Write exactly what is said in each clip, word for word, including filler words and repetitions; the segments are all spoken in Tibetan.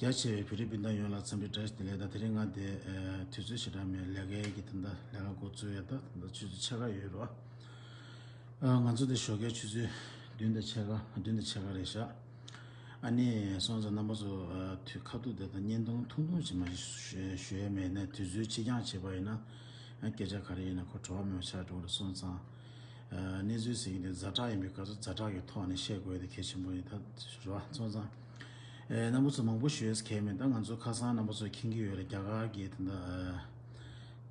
རྒྱ་ཆེ་བའི་བོད་རིགས་སྤུན་ཟླ་ཡོངས་ལ་འཚམས་འདྲི་བཀྲ་ཤིས་བདེ་ལེགས། ད་དེ་རིང་ང་དེ་ཨ་དུས་ཚོད་ཞེ་དྲག་མེད། ལས་ཀའི་གི་དེ་འདྲ་ལས་ཀ་འགོ་བཙུགས་ཡ། ད་དེ་འདྲ་ཆུ་ཚོད་ཕྱེད་ཀ་ཡོད་རོགས། ཨ་ང་ཚོ་དེ་ཞོགས་ཀའི་ཆུ་ཚོད་བདུན་དང་ཕྱེད་ཀ་བདུན་དང་ཕྱེད་ཀ་རེད་ཤག་ཨ་ནི་སོང་ཙང་རྣམ་པ་ཚོ་ཨ་དུས་ཁ་ཐུག་དེ་དང་བརྙན་ཐུང་ཐུང་ཐུང་ཅིག་མ་ཞུ་ཞུ་ཡ་མེད་ན། དུས་ཚོད་ཕྱིར་འགྱངས་བྱས་པ་ཡིན་ན་ཨ་སྐད་ཆ་ག་རེ་ཡིན་ན་ཁོ་བྲོ་བ་མེད་པ་ཆགས་འགྲོ་གི་རེད། སོང་ཙང་། ཨ་གནས་ཚུལ་ཟེར་གྱི་འདི་ཛ་དྲག་ཡིན་པའི་སྐབས་སུ་ཛ་དྲག་གི་ཐོག་ནས་བཤད་དགོས་དེ་གལ་ཆེན་པོ་ཡིན། ད་རེད་བ། སོང་ཙང་། ཨ་རྣམ་པ་ཚོ་མང་པོ་ཞུ་ཡས་གལ་མེད། ད་ང་ཚོ་ཁ་སང་རྣམ་པ་ཚོ་མཁྱེན་གྱི་ཡོད་རེད། རྒྱ་གར་གྱི་དེ་འདྲ་ཨ་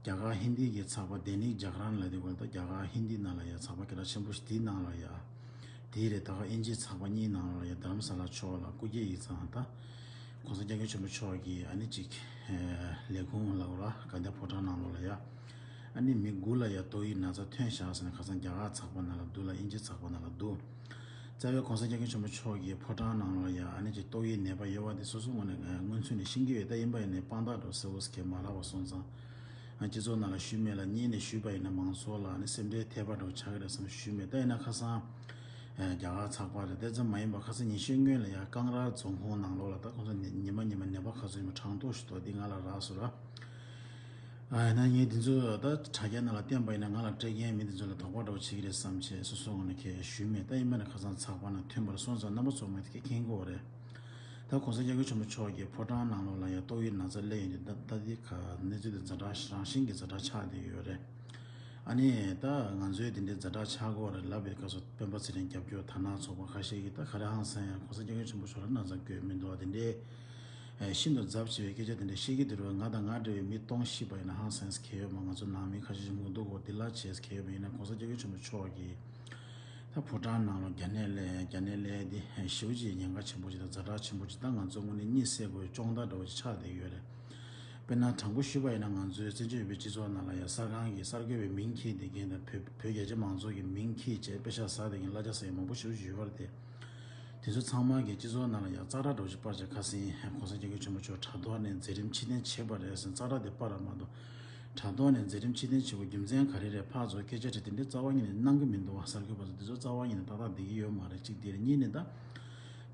རྒྱ་གར་ཧིན་དི་གི་ཚགས་པར་དེ་ནི་རྒྱ་གར་ལ་དེ་གོ་ད་རྒྱ་གར་ཧིན་དི་ནང་ལ་ཡ་ཚགས་པར་སྐད་གྲགས་ཆེན་པོ་ཞིག་དེའི་ནང་ལ་ཡ། དེའི་རེད། ད་ག་དབྱིན་ཇིའི་ཚགས་པར་གཉིས་ནང་ལ་ཡ་རྡ་རམ་ས་ལ་ཕྱོགས་ལ་སྐུ་སྐྱེ་ཡིག་ཚང་ད། ༸གོང་ས་༸སྐྱབས་མགོན་ཆེན་པོ་མཆོག་གིས་ཨ་ནི་ཅིག་ཨ་ལས་ཁུངས་ལ་འོ་ར་དགའ་ལྡན་ཕོ་བྲང་ནང་ལོགས་ལ་ཡ། ཨ་ནི་མི་དགུ་ལ་ཡ་ཏོག་དབྱིབས་ན་ཚ་ཐོན་བཞག་ཟེར་ནས་ཁ་སང་རྒྱ་གར་ཚགས་པར་ནང་ལ་འདུག་ལ་དབྱིན་ཇི་ཚགས་པར་ནང་ལ་འདུག་རྩ་བའི་༸གོང་ས་༸སྐྱབས་མགོན་ཆེན་པོ་མཆོག་གིས་ཕོ་བྲང་ནང་ལོགས་ལ་ཡ་ཨ་ནི་ཅིག་ཏོག་དབྱིབས་ནད་པ་ཡོད་པ་དེ་སོ་སོ་ངོས་ནས་ཨ་མངོན་ཚུལ་ནས་ཤེས་ཀྱི་ཡོད། ད་ཡིན་པ་ཡིན་ནའི་དཔང་རྟགས་འདྲ་བོ་གསལ་པོ་ཟེར་མཁན་མ་ལབ་པ་སོང་ཙང་། ཨ་སྤྱི་ཚོགས་ནང་ལ་ཞུས་མེད་ལ། གཉིས་ནས་ཞུས་པ་ཡིན་ན་མང་ཚོགས་ལ་ཨ་ནི་སེམས་ཁྲལ་ཐེབས་པ་འདྲ་བོ་ཆགས་ཀྱི་རེད་བསམ་ཞུས་མེད། ད་ཡིན་ན་ཁ་སང་། ཨ་རྒྱ་གར་ཚགས་པར་རེད། དེ་ཙམ་མ་ཡིན་པར་ཁ་སང་ཉི་ཤུའི་སྔོན་ལ་ཡ་ཀང་རལ་རྫོང་ཁོངས་ནང་ལོགས་ལ་ད་ཁོང་ཚོ་ཉི་ཉི་མ་ཉི་མ་ནད་པ་ག་ཚོད་ཡིན་པ་གྲངས་ཐོ་ཞིག་འདུག་དེ་ང་ལ་རག་སོང་ར། ཨ་ཡིན་ན་ངས་དེ་ཚོ་ད་དྲ་རྒྱ་ནང་ལ་བསྟན་པ་ཡིན་ན་ང་ལ་སྤྲད་མཁན་མི་དེ་ཚོ་ལ་དོགས་པ་འདྲ་བོ་བྱེད་ཀྱི་རེད་བསམ་བྱས་སོ་སོ་ངོས་ནས་ཁས་ཞུས་མེད། ད་ཡིན་པ་ན་ཁ་སང་ཚགས་པར་ནང་ཐོན་པར་སོང་ཙང་རྣམ་པ་ཚོ་མ་དེ་གས་མཁྱེན་གྱི་ཡོད་རེད། ད་༸གོང་ས་༸སྐྱབས་མགོན་ཆེན་པོ་མཆོག་གི་ཕོ་བྲང་ནང་ལོགས་ལ་ཡང་ཏོག་དབྱིབས་ན་ཚ་སླེབས་ཡོང་དུས་ད་ད་ལྟའི་ག་གནས་ཚུལ་དེ་ཛ་དྲག་རང་བཞིན་གྱིས་ཛ་དྲག་ཆགས་བསྡད་ཡོད་རེད། ཨ་ནི་ད་ང་ཚོའི་དེ་འདྲའི་ཛ་དྲག་ཆགས་ཀྱི་ཡོད་རེད་ལབ་པའི་སྐབས་སུ་སྤེན་པ་ཚེ་རིང་རྒྱབ་སྐྱོར་དར་ནག་ཚོགས་པ་ཁ་ཤས་ཀྱིས་ད་ག་རེ་ཧང་སང་ཡང་༸གོང་ས་༸སྐྱབས་མགོན་ཆེན་པོ་མཆོག་ལ་ན་ཚ་འགོས་མི་འདུག་བ། དེ་འདྲའི་ཤིན་ཏུ་ཛབ་ཆེ་བའི་སྐད་ཆ་དེ་འདྲ་བཤད་ཀྱི་འདུག་རེད་བ། ང་དང་ང་འདྲ་བའི་མི་སྟོང་ཤི་བ་ཡིན་ན་ཧང་སངས་གལ་ཡོད་མ། ང་ཚོ་ནང་མི་ཁ་ཤས་ཤིག་མུ་མཐུད་ཀྱི་འདི་ལ་བྱས་གལ་ཡོད་མ་ཡིན་ན་༸གོང་ས་༸སྐྱབས་མགོན་ཆེན་པོ་མཆོག་གིས། ད་ཕོ་བྲང་ནང་ལ་རྒྱ་ནད་སླེབས་རྒྱ་ནད་སླེབས་དེ་ཞེ་པོ་ཅིག་ཉེན་ཁ་ཆེན་པོ་ཅིག་དང་ཛ་དྲག་ཆེན་པོ་ཅིག་ད་ང་ཚོ་དངོས་གནས་གཉིད་སད་དགོས་པའི་སྐྱོན་དག་འདྲ་བོ་ཅིག་ཆགས་བསྡད་ཡོད་རེད། དཔེར་ན་དྲང་པོ་ཞུས་པ་ཡིན་ན་ང་ཚོའི་བཙན་བྱོལ་བོད་པའི་སྤྱི་ཚོགས་ནང་ལ་ཡང་གསར་ཁང་གི་གསར་འགོད་པའི་མིང་འཁྱེར་བསྡད་མཁན་དང་བོད་བོད་རྒྱ་ཆེ་མང་ཚོགས་ཀྱི་མིང་འཁྱེར་བྱས་པེ་ཤག་ཟ་བསྡད་མཁན་གླ་ཆ་ཟ་མཁན་མང་པོ་ཞེ་པོ་ཅིག་ཡོད་རེད་དེ། དེ་ཚོ་ཚང་མ་གི་སྤྱི་ཚོགས་ནང་ལ་ཡང་ཙག་སྒྲ་འདྲ་བོ་ཅིག་སྤར་བྱས་ཁ་སང་༸གོང་ས་༸སྐྱབས་མགོན་ཆེན་པོ་མཆོག་དྲ་ཐོག་ནས་མཛད་རིམ་ཕྱིར་འཐེན་བྱས་པ་རེད་ཟེར་ཙག་སྒྲ་དེ་སྤར་ར་མ་གཏོགས། དྲ་ཐོག་ནས་མཛད་རིམ་ཕྱིར་འཐེན་བྱེད་དགོས་རྒྱུ་མཚན་ག་རེ་རེད། ཕར་ཚུར་སྐད་ཆ་དྲིས་དེ་འདྲའི་རྩ་བ་ཉིད་ནས་གནང་གི་མི་འདུག་བ། གསར་འགོད་པ་ཚོ་དེ་ཚོ་རྩ་བ་ཉིད་ནས་ཏག་ཏག་བསྡད་ཀྱི་ཡོད་མ་རེད། གཅིག་དེ་རེད། གཉིས་ནས་ད་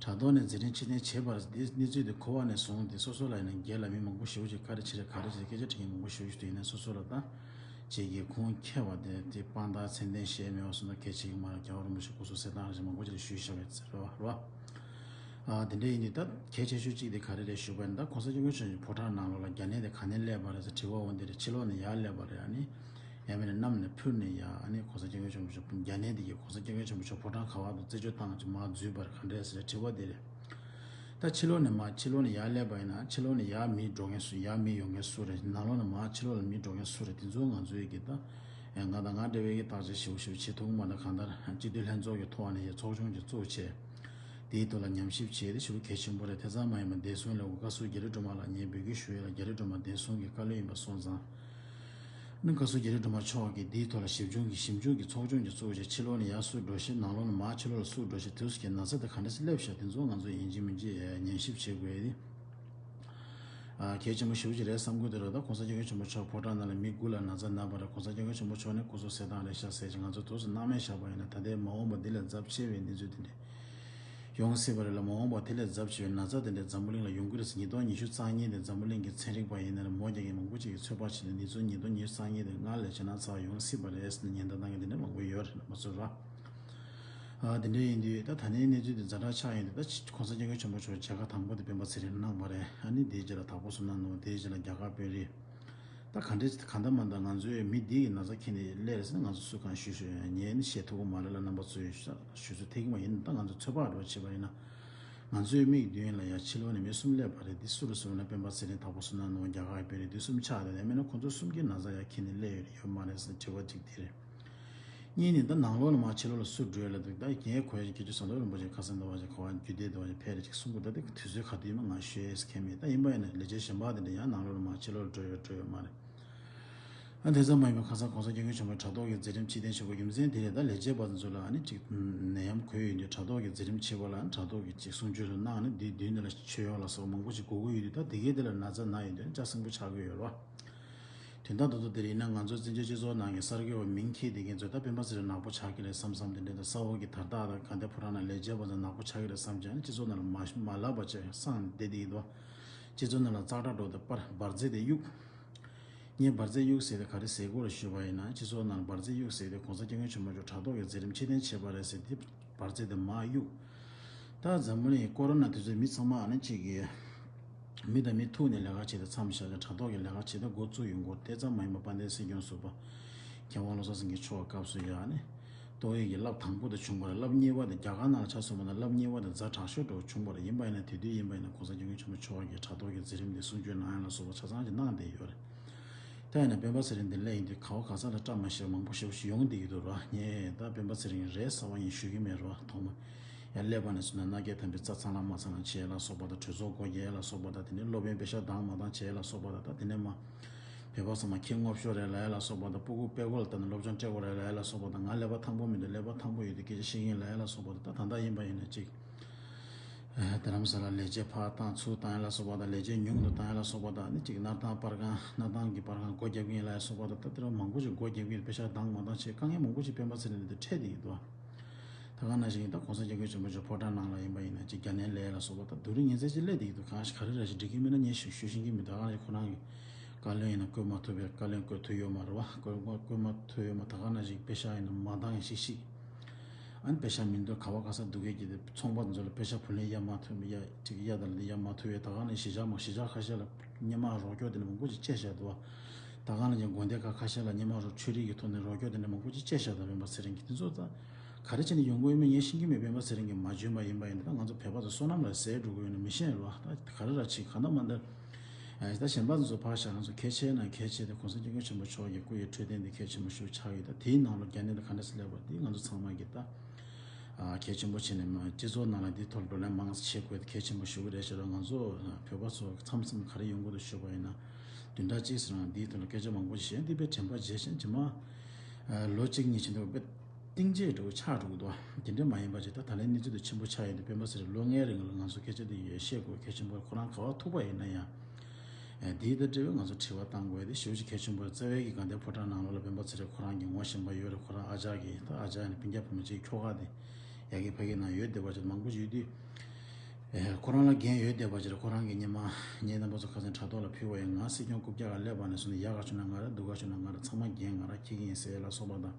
དྲ་ཐོག་ནས་མཛད་རིམ་ཕྱིར་འཐེན་བྱས་པ་རེད་ཟེར་དེ་གནས་ཚུལ་དེ་གོ་བ་ནས་བཟུང་སྟེ་སོ་སོ་ལ་ཡིན་ན་སྒེར་ལ་མི་མང་པོ་ཞེ་པོ་ཅིག་ག་རེ་བྱེད་རེད་ག་རེ་བྱེད་རེད་སྐད་ཆ་དྲི་མཁན་མང་པོ་ཞེ་པོ་ཞིག་འདུག་ཡིན་ན་སོ་སོ་ལ་ད་བྱེད་ཀྱི་ཁུངས་འཁྱེར་བ་དེ་དེ་དཔང་རྟགས་ཚད་ལྡན་བཤད་མེད་པ་སོང་ན་གལ་ཆེ་གི་མ་རེད། རྒྱལ་བ་རིན་པོ་ཆེ་སྐུ་གཟུགས་གསལ་ཐང་རེད་ཟེར་མང་པོ་ཅིག་ལ་ཞུས་བཞག་པ་རེད་བ། ཨ་དེ་འདྲ་ཡིན་དུས་ད་གལ་ཆེ་ཤོས་གཅིག་དེ་ག་རེ་རེད་ཞུས་པ་ཡིན་ན་ད་༸གོང་ས་༸སྐྱབས་མགོན་ཆེན་པོའི་ཕོ་བྲང་ནང་ལོགས་ལ་རྒྱ་ནད་དེ་ག་ནས་སླེབས་པ་རེད་ཟེར་དྲི་བ་འོང་དེ་རེད། ཕྱི་ལོགས་ནས་ཡར་སླེབས་པ་རེད། ཨ་ནི་ཡང་མིན་ན་གནམ་ནས་འཕུར་ནས་ཡར་ཨ་ནི་༸གོང་ས་༸སྐྱབས་མགོན་ཆེན་པོ་མཆོག་རྒྱ་ནད་དེ་གིས་༸གོང་ས་༸སྐྱབས་མགོན་ཆེན་པོ་མཆོག་ཕོ་བྲང་ག་བ་དུ་རྩད་གཅོད་བཏང་ཅིག་མར་འཛུལ་བ་རེད་ག་འདྲས་ཟེར་དྲི་བ་དེ་རེད། ད་ཕྱི་ལོགས་ནས་མར་ཕྱི་ལོགས་ནས་ཡར་སླེབས་པ་ཡིན་ན་ཕྱི་ལོགས་ནས་ཡར་མི་འགྲོ་མཁན་སུ་ཡར་མི་ཡོང་མཁན་སུ་རེད། ནང་ལོགས་ནས་མར་ཕྱི་ལོགས་ལ་མི་འགྲོ་མཁན་སུ་རེད། དེ་ཚོ་ང་ཚོའི་གི་ད་ང་དང་ང་འདྲ་བའི་གི་བརྟག་དཔྱད་ཞིབ་ཞིབ་བྱེད་ཐུབ་མ་ད་གང་ལྟར་སྤྱི་འཐུས་ལྷན་ཚོགས་ཀྱི་ཐོག་ནས་ཡང་ཚོགས་ཆུང་ཅིག་བཙུགས་བྱས། དེའི་ཐོག་ལ་ཉམས་ཞིབ་བྱས་ཏེ་ཞེ་པོ་གལ་ཆེན་པོ་རེད། དེ་ཙམ་མ་ཡིན་པར་བདེ་སྲུང་ལས་ཁུངས་བཀའ་ཟུར་རྒྱ་རི་སྒྲོལ་མ་ལགས་ངས་འབོད་སྐུལ་ཞུ་ཡས་ལ་རྒྱ་རི་སྒྲོལ་མ་བདེ་སྲུང་གི་བཀའ་བློན་ཡིན་པ་སོང་ཙང་། ནི་བཀའ་ཟུར་རྒྱ་རི་སྒྲོལ་མ་མཆོག་གིས་དེའི་ཐོག་ལ་ཞིབ་འཇུག་གི་ཞིབ་འཇུག་གི་ཚོགས་ཆུང་ཅིག་བཙུགས་བྱས་ཕྱི་ལོགས་ནས་ཡར་སུ་འགྲོ་ཤེས་ནང་ལོགས་ནས་མར་ཕྱི་ལོགས་ལ་སུ་འགྲོ་ཤེས་དུས་སུ་གི་ན་ཚ་དེ་ག་འདྲ་སེ་སླེབས་ཤག་དེ་ཚོ་ང་ཚོ་ཡིན་གཅིག་མིན་གཅིག་ཉམས་ཞིབ་བྱེད་དགོས་ཡ་དེ། ཨ་གལ་ཆེན་པོ་ཞེ་པོ་ཅིག་རེད་བསམ་གྱི་འདུག་རེད། ད་༸གོང་ས་༸སྐྱབས་མགོན་ཆེན་པོ་མཆོག་ཕོ་བྲང་ནང་ལ་མི་དགུ་ལ་ན་ཚ་ན་པ་རེད།༸གོང་ས་༸སྐྱབས་མགོན་ཆེན་པོ་མཆོག་ནི་སྐུ་གཟུགས་གསལ་ཐང་རེད་ཤག་ཟེར་ཅིག་ང་ཚོ་དུས་སུ་སྣང་མེད་བཞག་པ་ཡིན་ན་ད་ལྟའི་མ་འོངས་པ་འདི་ལས་ཚབས་ཆེ་བའི་གནས་ཚུལ་དེ་འདྲ་ཡོང་སྲིད་པ་རེད་ལ། མ་འོངས་པ་དེ་ལས་ཚབས་ཆེ་བའི་ན་ཚ་དེ་འདྲ་འཛམ་བུ་གླིང་ལ་ཡོང་གི་རེད་ཟེར། ཉིས་སྟོང་ཉི་ཤུ་རྩ་གཉིས་དེ་འཛམ་བུ་གླིང་གི་ཚན་རིག་པ་ཡིན་ན་རེད་མོ་རྒྱག་མཁན་མང་པོ་ཅིག་གིས་ཚོད་དཔག་བྱས་ནས་འདི་ཚོ་ཉིས་སྟོང་ཉི་ཤུ་རྩ་གཉིས་དེ་སྔར་ལས་ཇེ་ན་ཚ་ཡོང་སྲིད་པ་རེད་ཟེར་ནས་ཉེན་བརྡ་བཏང་མཁན་དེ་འདྲ་མང་པོ་ཡོད་རེད་ལ་མ་ཚོར་བ། ཨ་དེ་འདྲ་ཡིན་དུས་ད་ད་ནས་གནས་ཚུལ་དེ་ཛ་དྲག་ཆགས་ཡོང་དུས་ད་༸གོང་ས་༸སྐྱབས་མགོན་ཆེན་པོ་མཆོག་མཇལ་ཁ་དང་པོ་དེ་སྤེན་པ་ཚེ་རིང་གནང་བ་རེད། ཨ་ནི་དེའི་རྗེས་ལ་དྭགས་པོ་བསོད་ནམས་ནོར་བུ། དེའི་རྗེས་ལ་རྒྱ་གར་དཔོན་རིགས། ད་ག་འདྲས་གང་ལྟར་མ་ལྟར་ང་ཚོའི་མི་འདི་ཡི་ན་ཚ་ཁྱེར་ནས་སླེབས་རེད་ཟེར་ན་ང་ཚོ་སུ་གང་ཞུ་ཞུ་ངས་ནི་བཤད་ཐུབ་ཀྱི་མ་རེད་ལ། རྣམ་པ་ཚོས་ཞུ་ཚོད་ཐེག་གི་མ་ཡིན་ད་ང་ཚོ་ཚོད་དཔག་འདྲ་བ་བྱས་པ་ཡིན་ན། ང་ཚོའི་མིག་མདུན་ལ་ཡ་ཕྱི་ལོགས་ནས་མི་གསུམ་སླེབས་པ་རེད། འདི་སུ་རེད་ཟེར་ན་སྤེན་པ་ཚེ་རིང་དྭགས་པོ་བསོད་ནམས་ནོར་བུ་རྒྱ་གར་དཔོན་རིགས་འདི་གསུམ་ཆགས་རེད། ཡང་མིན་ན་ཁོང་ཚོ་གསུམ་གྱི་ན་ཚ་ཡ་ཁྱེར་ནས་སླེབས་ཡོད་རེད་ཡོད་མ་རེད་ཟེར་དྲི་བ་གཅིག་དེ་རེད། གཉིས་ནི་ད་ནང་ལོགས་ལ་མར་ཕྱི་ལོགས་ལ་སུ་འགྲོ་ཡ་ལ་འདུག་ད་རྒན་གོ་ཡ་ཅིག་ཁྱེད་ཚོ་ཟམ་གདོང་རིན་པོ་ཆེ་ཁ་སང་འདྲ་བ་ཅིག་ག་བ་རྒྱུད་སྡེ་འདྲ་བ་ཅིག་ཕེབས་རེད་ཅིག་གསུང་གི་ད་དེ་དུས་ཚོད་ག་དུས་ཡིན་མ་ང་ཤེས་ཡས་ཁྱད་མེད། ད་ཡིན་པ་ཡིན་ན་ལས་བྱེད་གཞན་པ་དེ་འདྲ་ཡང་ནང་ལོགས་ལ་མར་ཕྱི་ལོགས་ལ་འགྲོ་ཡ་འགྲོ་ཡོད་མ་རེད། ཨ་དེ་ཙམ་མ་ཡིན་པར་ཁ་སང་༸གོང་ས་༸སྐྱབས་མགོན་ཆེན་པོའི་དྲ་ཐོག་གི་མཛད་རིམ་ཕྱིར་འཐེན་བྱེད་དགོས་རྒྱུ་མཚན་དེ་རེད། ད་ལས་བྱེད་པ་ཚོ་ལ་ཨ་ནི་ཅིག་ནད་ཡམས་འགོས་ཡོད་དུས་དྲ་ཐོག་གི་མཛད་རིམ་བྱེད་པ་ལ་དྲ་ཐོག་གི་ཅིག་གསུང་ཆོས་རེ་གནང་ནས་དེའི་མདུན་དེ་ལ་ཆོས་ཡོག་ལ་སོགས་མང་པོ་ཅིག་དགོས་ཀྱི་ཡོད་དུས་ད་དེ་གའི་དེ་ལ་ན་ཚ་ན་ཡོད་དུས་ཨ་ནི་ལྕགས་སྲིན་པོ་ཆགས་ཀྱི་ཡོད་རེད་བ། དོན་དག་ཏོག་ཏོ་དེ་རེད། ཡིན་ན་ང་ཚོ་བཙན་བྱོལ་སྤྱི་ཚོགས་ནང་གི་གསར་འགོད་པ་མིང་འཁྱེར་བསྡད་མཁན་ཚོས་ད་སྤེན་པ་ཚེ་རིང་ནག་པོ་ཆགས་ཀྱི་རེད་བསམ་བསམ་དེ་འདྲ་དང་ས་འོག་གི་དར་ཐག་དང་དགའ་ལྡན་ཕོ་བྲང་ནང་ལས་བྱེད་པ་ཚོ་ནག་པོ་ཆགས་ཀྱི་རེད་བསམ་བྱས་ཨ་ནི་སྤྱི་ཚོགས་ནང་ལ་མ་མ་ལབ་པ་བྱས་སངས་བསྡད་བསྡད་ཀྱི་འདུག་སྤྱི་ཚོགས་ནང་ལ་ཙག་སྒྲ་སྒྲོག་སྟེ་པར་འབར་རྫས་དེ་གཡུགས། ངས་འབར་རྫས་གཡུགས་ཟེར་ཏེ་ག་རེ་ཟེར་དགོས་རེད་ཞུས་པ་ཡིན་ན། སྤྱི་ཚོགས་ནང་ལ་འབར་རྫས་གཡུགས་ཟེར་ཏེ་གོང་ས་སྐྱབས་མགོན་ཆེན་པོ་མཆོག་དྲ་ཐོག་གི་མཛད་རིམ་ཕྱིར་འཐེན་བྱས་པ་རེད་ཟེར་ཏེ་འབར་རྫས་དེ་མར་གཡུགས། ད་འཛམ་བུ་གླིང་ཀོ་རོ་ན་དུས་ཚོད་མི་ཚང་མ་ཨ་ནི་གཅིག་གིས་མི་དང་མི་ཐུག་ནས་ལས་ཀ་བྱེད་དེ་མཚམས་བཞག་ནས་དྲ་ཐོག་གི་ལས་ཀ་བྱེད་དེ་འགོ་བཙུགས་ཡོང་གི་ཡོད་རེད། དེ་ཙམ་མ་ཡིན་པར་དཔལ་ལྡན་སྲིད་སྐྱོང་ཟུར་པ་མཁས་དབང་བློ་བཟང་སེང་གེ་མཆོག་སྐབས་སུ་ཡང་ནི་ཏོག་དབྱིབས་ཀྱི་རླབས་དང་པོ་དེ་བྱུང་བ་རེད། རླབས་གཉིས་པ་དེ་རྒྱ་གར་ནང་ལ་ཆ་མཚོན་པ་ན་རླབས་གཉིས་པ་དེ་ཛ་དྲག་ཤོས་འདྲ་བོ་བྱུང་བ་རེད། ཡིན་པ་ཡིན་ན་དེ་དུས་ཡིན་པ་ཡིན་ན་གོང་ས་སྐྱབས་མགོན་ཆེན་པོ་མཆོག་གིས་དྲ་ཐོག་གི་མཛད་རིམ་དེ་གསུང་ཆོས་གནང་ཡ་ལ་སོགས་པ་ཆ་ཚང་ཞིག་གནང་བསྡད་ཡོད་རེད། ད་ཡིན་ན་སྤེན་པ་ཚེ་རིང་འདི་སླེབས་ཡིན་དུས་ག་བ་ག་ས་ལ་བཀྲ་མ་ཤིས་པ་མང་པོ་ཞེ་པོ་ཞིག་ཡོང་བསྡད་ཀྱི་འདུག་ར། ངས་ད་སྤེན་པ་ཚེ་རིང་རེད་ཟེར་བ་ཡིན་ཞུ་གི་མེད་ར། ཐོག་མ་ཡར་སླེབས་པ་ནས་བཟུང་ནས་མནའ་སྐྱེལ་དམ་པའི་རྩ་ཚང་ལ་མ་ཚང་ལ་བྱས་ལ་སོགས་པ་དང་། གྲོས་ཚོགས་སྒོ་རྒྱག་ལ་སོགས་པ་དང་། དེ་ནས་སློབ་དཔོན་པེ་ཤག་འདང་མ་འདང་བྱས་ལ་སོགས་པ་དང་། ད་དེ་ནས་མ་བོད་པ་ཚང་མ་ཁྱི་རྔོག་ཤོར་རེད་ལབ་ཡ་ལ་སོགས་པ་དང་། སྤུ་གུ་དཔེ་ཁོག་ལ་བལྟས་ནས་སློབ་སྦྱོང་སྤྲད་དགོས་རེད་ལབ་ཡ་ལ་སོགས་པ་དང་། ང་ཀླད་པ་ཐང་པོ་མི་འདུག་ཀླད་པ་ཐང་པོ་ཡོད་དུས་སྐད་ཆ་བཤད་ཀྱི་ཡིན་ལབ་ཡ་ལ་སོགས་པ་དང་། ད་ད་ལྟ་ཡིན་པ་ཡིན་ན་ཅིག་རྡ་རམ་ས་ལ་ལས་བྱེད་ཕར་བཏང་ཚུར་བཏང་ཡ་ལ་སོགས་པ་དང་། ལས་བྱེད་ཉུང་དུ་བཏང་ཡ་ལ་སོགས་པ་དང་། ཨ་ནི་ཅིག་སྣར་ཐང་པར་ཁང་སྣར་ཐང་གི་པར་ཁང་སྒོ་རྒྱབ་ཀྱི་ཡིན་ལབ་ཡ་སོགས་པ་དང་། ད་དེ་རུ་མང་པོ་ཞིག་སྒོ་རྒྱབ་ཀྱི་ཡིན། པེ་ཤག་འདང་མ་འདང་བྱས་དཀའ་ངལ་མང་པོ་ཞིག་སྤེན་པ་ཚེ་རིང་འདི་འཕྲད་བསྡད་ཀྱི་འདུག་ད་ག་ནང་བཞིན་ད་གོང་ས་སྐྱབས་མགོན་ཆེན་པོ་མཆོག་ཕོ་བྲང་ནང་ལ་ཡིན་པ་ཡིན་ན་ཅིག་རྒྱ་ནན་ལས་ལ་སོགས་པ་ད་སྡུག་རུས་ངན་ཚད་ཅིག་སླེབས་བསྡད་ཀྱི་འདུག་གང་ཞིག་ག་རེ་ར་ཞིག་འགྲིག་གི་མིན་ན་ངས་ཞུ་ཞུ་ཤེས་ཀྱི་མི་འདུག་ད་ག་ནང་བཞིན་ཁོ་རང་གི་བཀའ་བློན་ཡིན་ན་བསྐོས་མ་ཐུབ་པའི། བཀའ་བློན་བསྐོས་ཐུབ་ཡོད་མ་རེད་བ། བསྐོས་མ་བསྐོས་མ་ཐུབ་ཡོད་མ། ད་ག་ནང་བཞིན་པེ་ཤག་ཡིན་ན་མ་འདང་ཡང་ཞིག་ཤིག་ཨ་ནི་པེ་ཤག་མི་འདུག་ག་བ་ག་ས་སྡུག་གས་ཀྱི་དེ་ཚོང་པ་ཚོ་ལ་པེ་ཤག་བུ་ལོན་གཡར་མ་ཐུབ། གཡར་ཅིག་གཡར་ད་ལ་དེ་གཡར་མ་ཐུབ་ཡས། ད་ག་ནང་བཞིན་གཞིས་ཆགས་མ་གཞིས་ཆགས་ཁ་ཤས་ལ་སྔོན་མ་རོགས་སྐྱོར་དེ་འདྲ་མང་པོ་ཅིག་སྤྲད་བཞག་འདུག་བ། ད་ག་ནང་བཞིན་དགོན་སྡེ་ཁག་ཁ་ཤས་ལ་སྔོན་མ་རོགས་ཆོས་རིག་གི་ཐོག་ནས་རོགས་སྐྱོར་དེ་འདྲ་མང་པོ་ཅིག་སྤྲད་བཞག་འདུག་སྤེན་པ་ཚེ་རིང་གིས། དེ་ཚོ་ད་ག་རེ་བྱས་ནས་ཡོང་གི་ཡོད་མེད་ངས་ཤེས་ཀྱི་མེད། སྤེན་པ་ཚེ་རིང་གིས་མ་འཇོན་པ་ཡིན་པ་ཡིན་ན་ད་ང་ཚོ་བོད་པ་ཚོ་བསོད་ནམས་ལ་ཟད་འགྲོ་གི་ཡོད་ན་མི་ཤེས་རེད་བ། ད་ག་རེ་ར་བྱེད་གང་ལྟར་མ་ལྟར། ཨ་ད་གཞན་པ་ཚོ་ཕར་བཞག་ང་ཚོ་གལ་ཆེ་ན་གལ་ཆེ་དེ་གོང་ས་སྐྱབས་མགོན་ཆེན་པོ་མཆོག་གི་སྐུ་ཡི་འཕྲོད་བསྟེན་དེ་གལ་ཆེན་པོ་ཞིག་ཆགས་ཡོད། ད་དེའི་ནང་ལ་རྒྱ་ནད་དེ་ག་འདྲ་སེ་སླེབས་པ་དེ་ང་ཚོ་ཚང་མ་གིས་ད་ཨ་གལ་ཆེན་པོ་བྱས་ནས་མ་སྤྱི་ཚོགས་ནང་ལ་འདིའི་ཐོག་བགྲོ་གླེང་མང་ཙམ་བྱེད་དགོས། དེ་གལ་ཆེན་པོ་ཞིག་རེད་ཤག་ང་ཚོ་བོད་པ་ཚོ་མཚམས་མཚམས་ག་རེ་ཡོང་གི་འདུག་ཞུས་པ་ཡིན་ན། བདུན་ཕྲག་གཅིག་ཙམ་རིང་འདིའི་ཐོག་ལ་སྐད་ཆ་མང་པོ་ཞིག་བཤད། འདི་དཔེ་དྲན་པ་བརྗེད་ཤག་ཇི་མ་ལོ་གཅིག་གཉིས་ཕྱིན་འདུག་དཔེ་གཏིང་ཇེ་འགྲོ་ཆགས་འགྲོ་གི་འདུག་དེ་འདྲ་མ་ཡིན་པ་ཅིག་ད་ད་ལན་གནས་ཚུལ་དེ་ཆེན་པོ་ཆགས་ཡོད་དུས་སྤེན་པ་ཚེ་རིང་ལོ་ལྔའི་རིང་ལ་ང་ཚོ་སྐད་ཆ་དེ་ཡོད་བཤད་དགོས་གལ་ཆེན་པོ། ཁོ་རང་ག་བ་ཐུག་པ་ཡིན་ན་ཡང་། ཨ་འདིའི་ད་འབྲེལ་བའི་ང་ཚོ་དྲི་བ་བཏང་དགོས་དེ་ཞེ་པོ་ཅིག་གལ་ཆེན་པོ་རེད། རྩ་བའི་གི་དགའ་ལྡན་ཕོ་བྲང་ནང་ལོགས་ལ་སྤེན་པ་ཚེ་རིང་ཁོ་རང་གི་ངོ་ཤེས་པ་ཡོད་རེད། ཁོ་རང་ཨ་ཅག་གི་ད་ཨ་ཅག་ཡིན་ན་སྤུན་ཀྱག་བུ་མོ་གཅིག་ཁྱོ་ག་དེ་ཡ་གི་ཕ་གི་ནང་ཡོད་བསྡད་པ་ཅིག་མང་པོ་ཞིག་ཡོད་དུས། ཨེ་ཁོ་རང་ལ་འགན་ཡོད་བསྡད་པ་ཅིག་རེད། ཁོ་རང་གིས་སྔོན་མ་ངེད་རྣམ་པ་ཚོ་ཁ་སང་དྲ་ཐོག་ལ་ཕུལ་བ་ཡིན། ང་སྲིད་སྐྱོང་རྐུབ་བཀྱག་ག་སླེབས་པ་ནས་བཟུང་ནས་ཡག་ག་བྱུང་ན་ང་རེད། སྡུག་ག་བྱུང་ན་ང་རེད། ཚང་མ་འགན་ང་རང་འཁྱེར་གྱི་ཡིན་ཟེར་ཡ་ལ་སོགས་པ་དང་།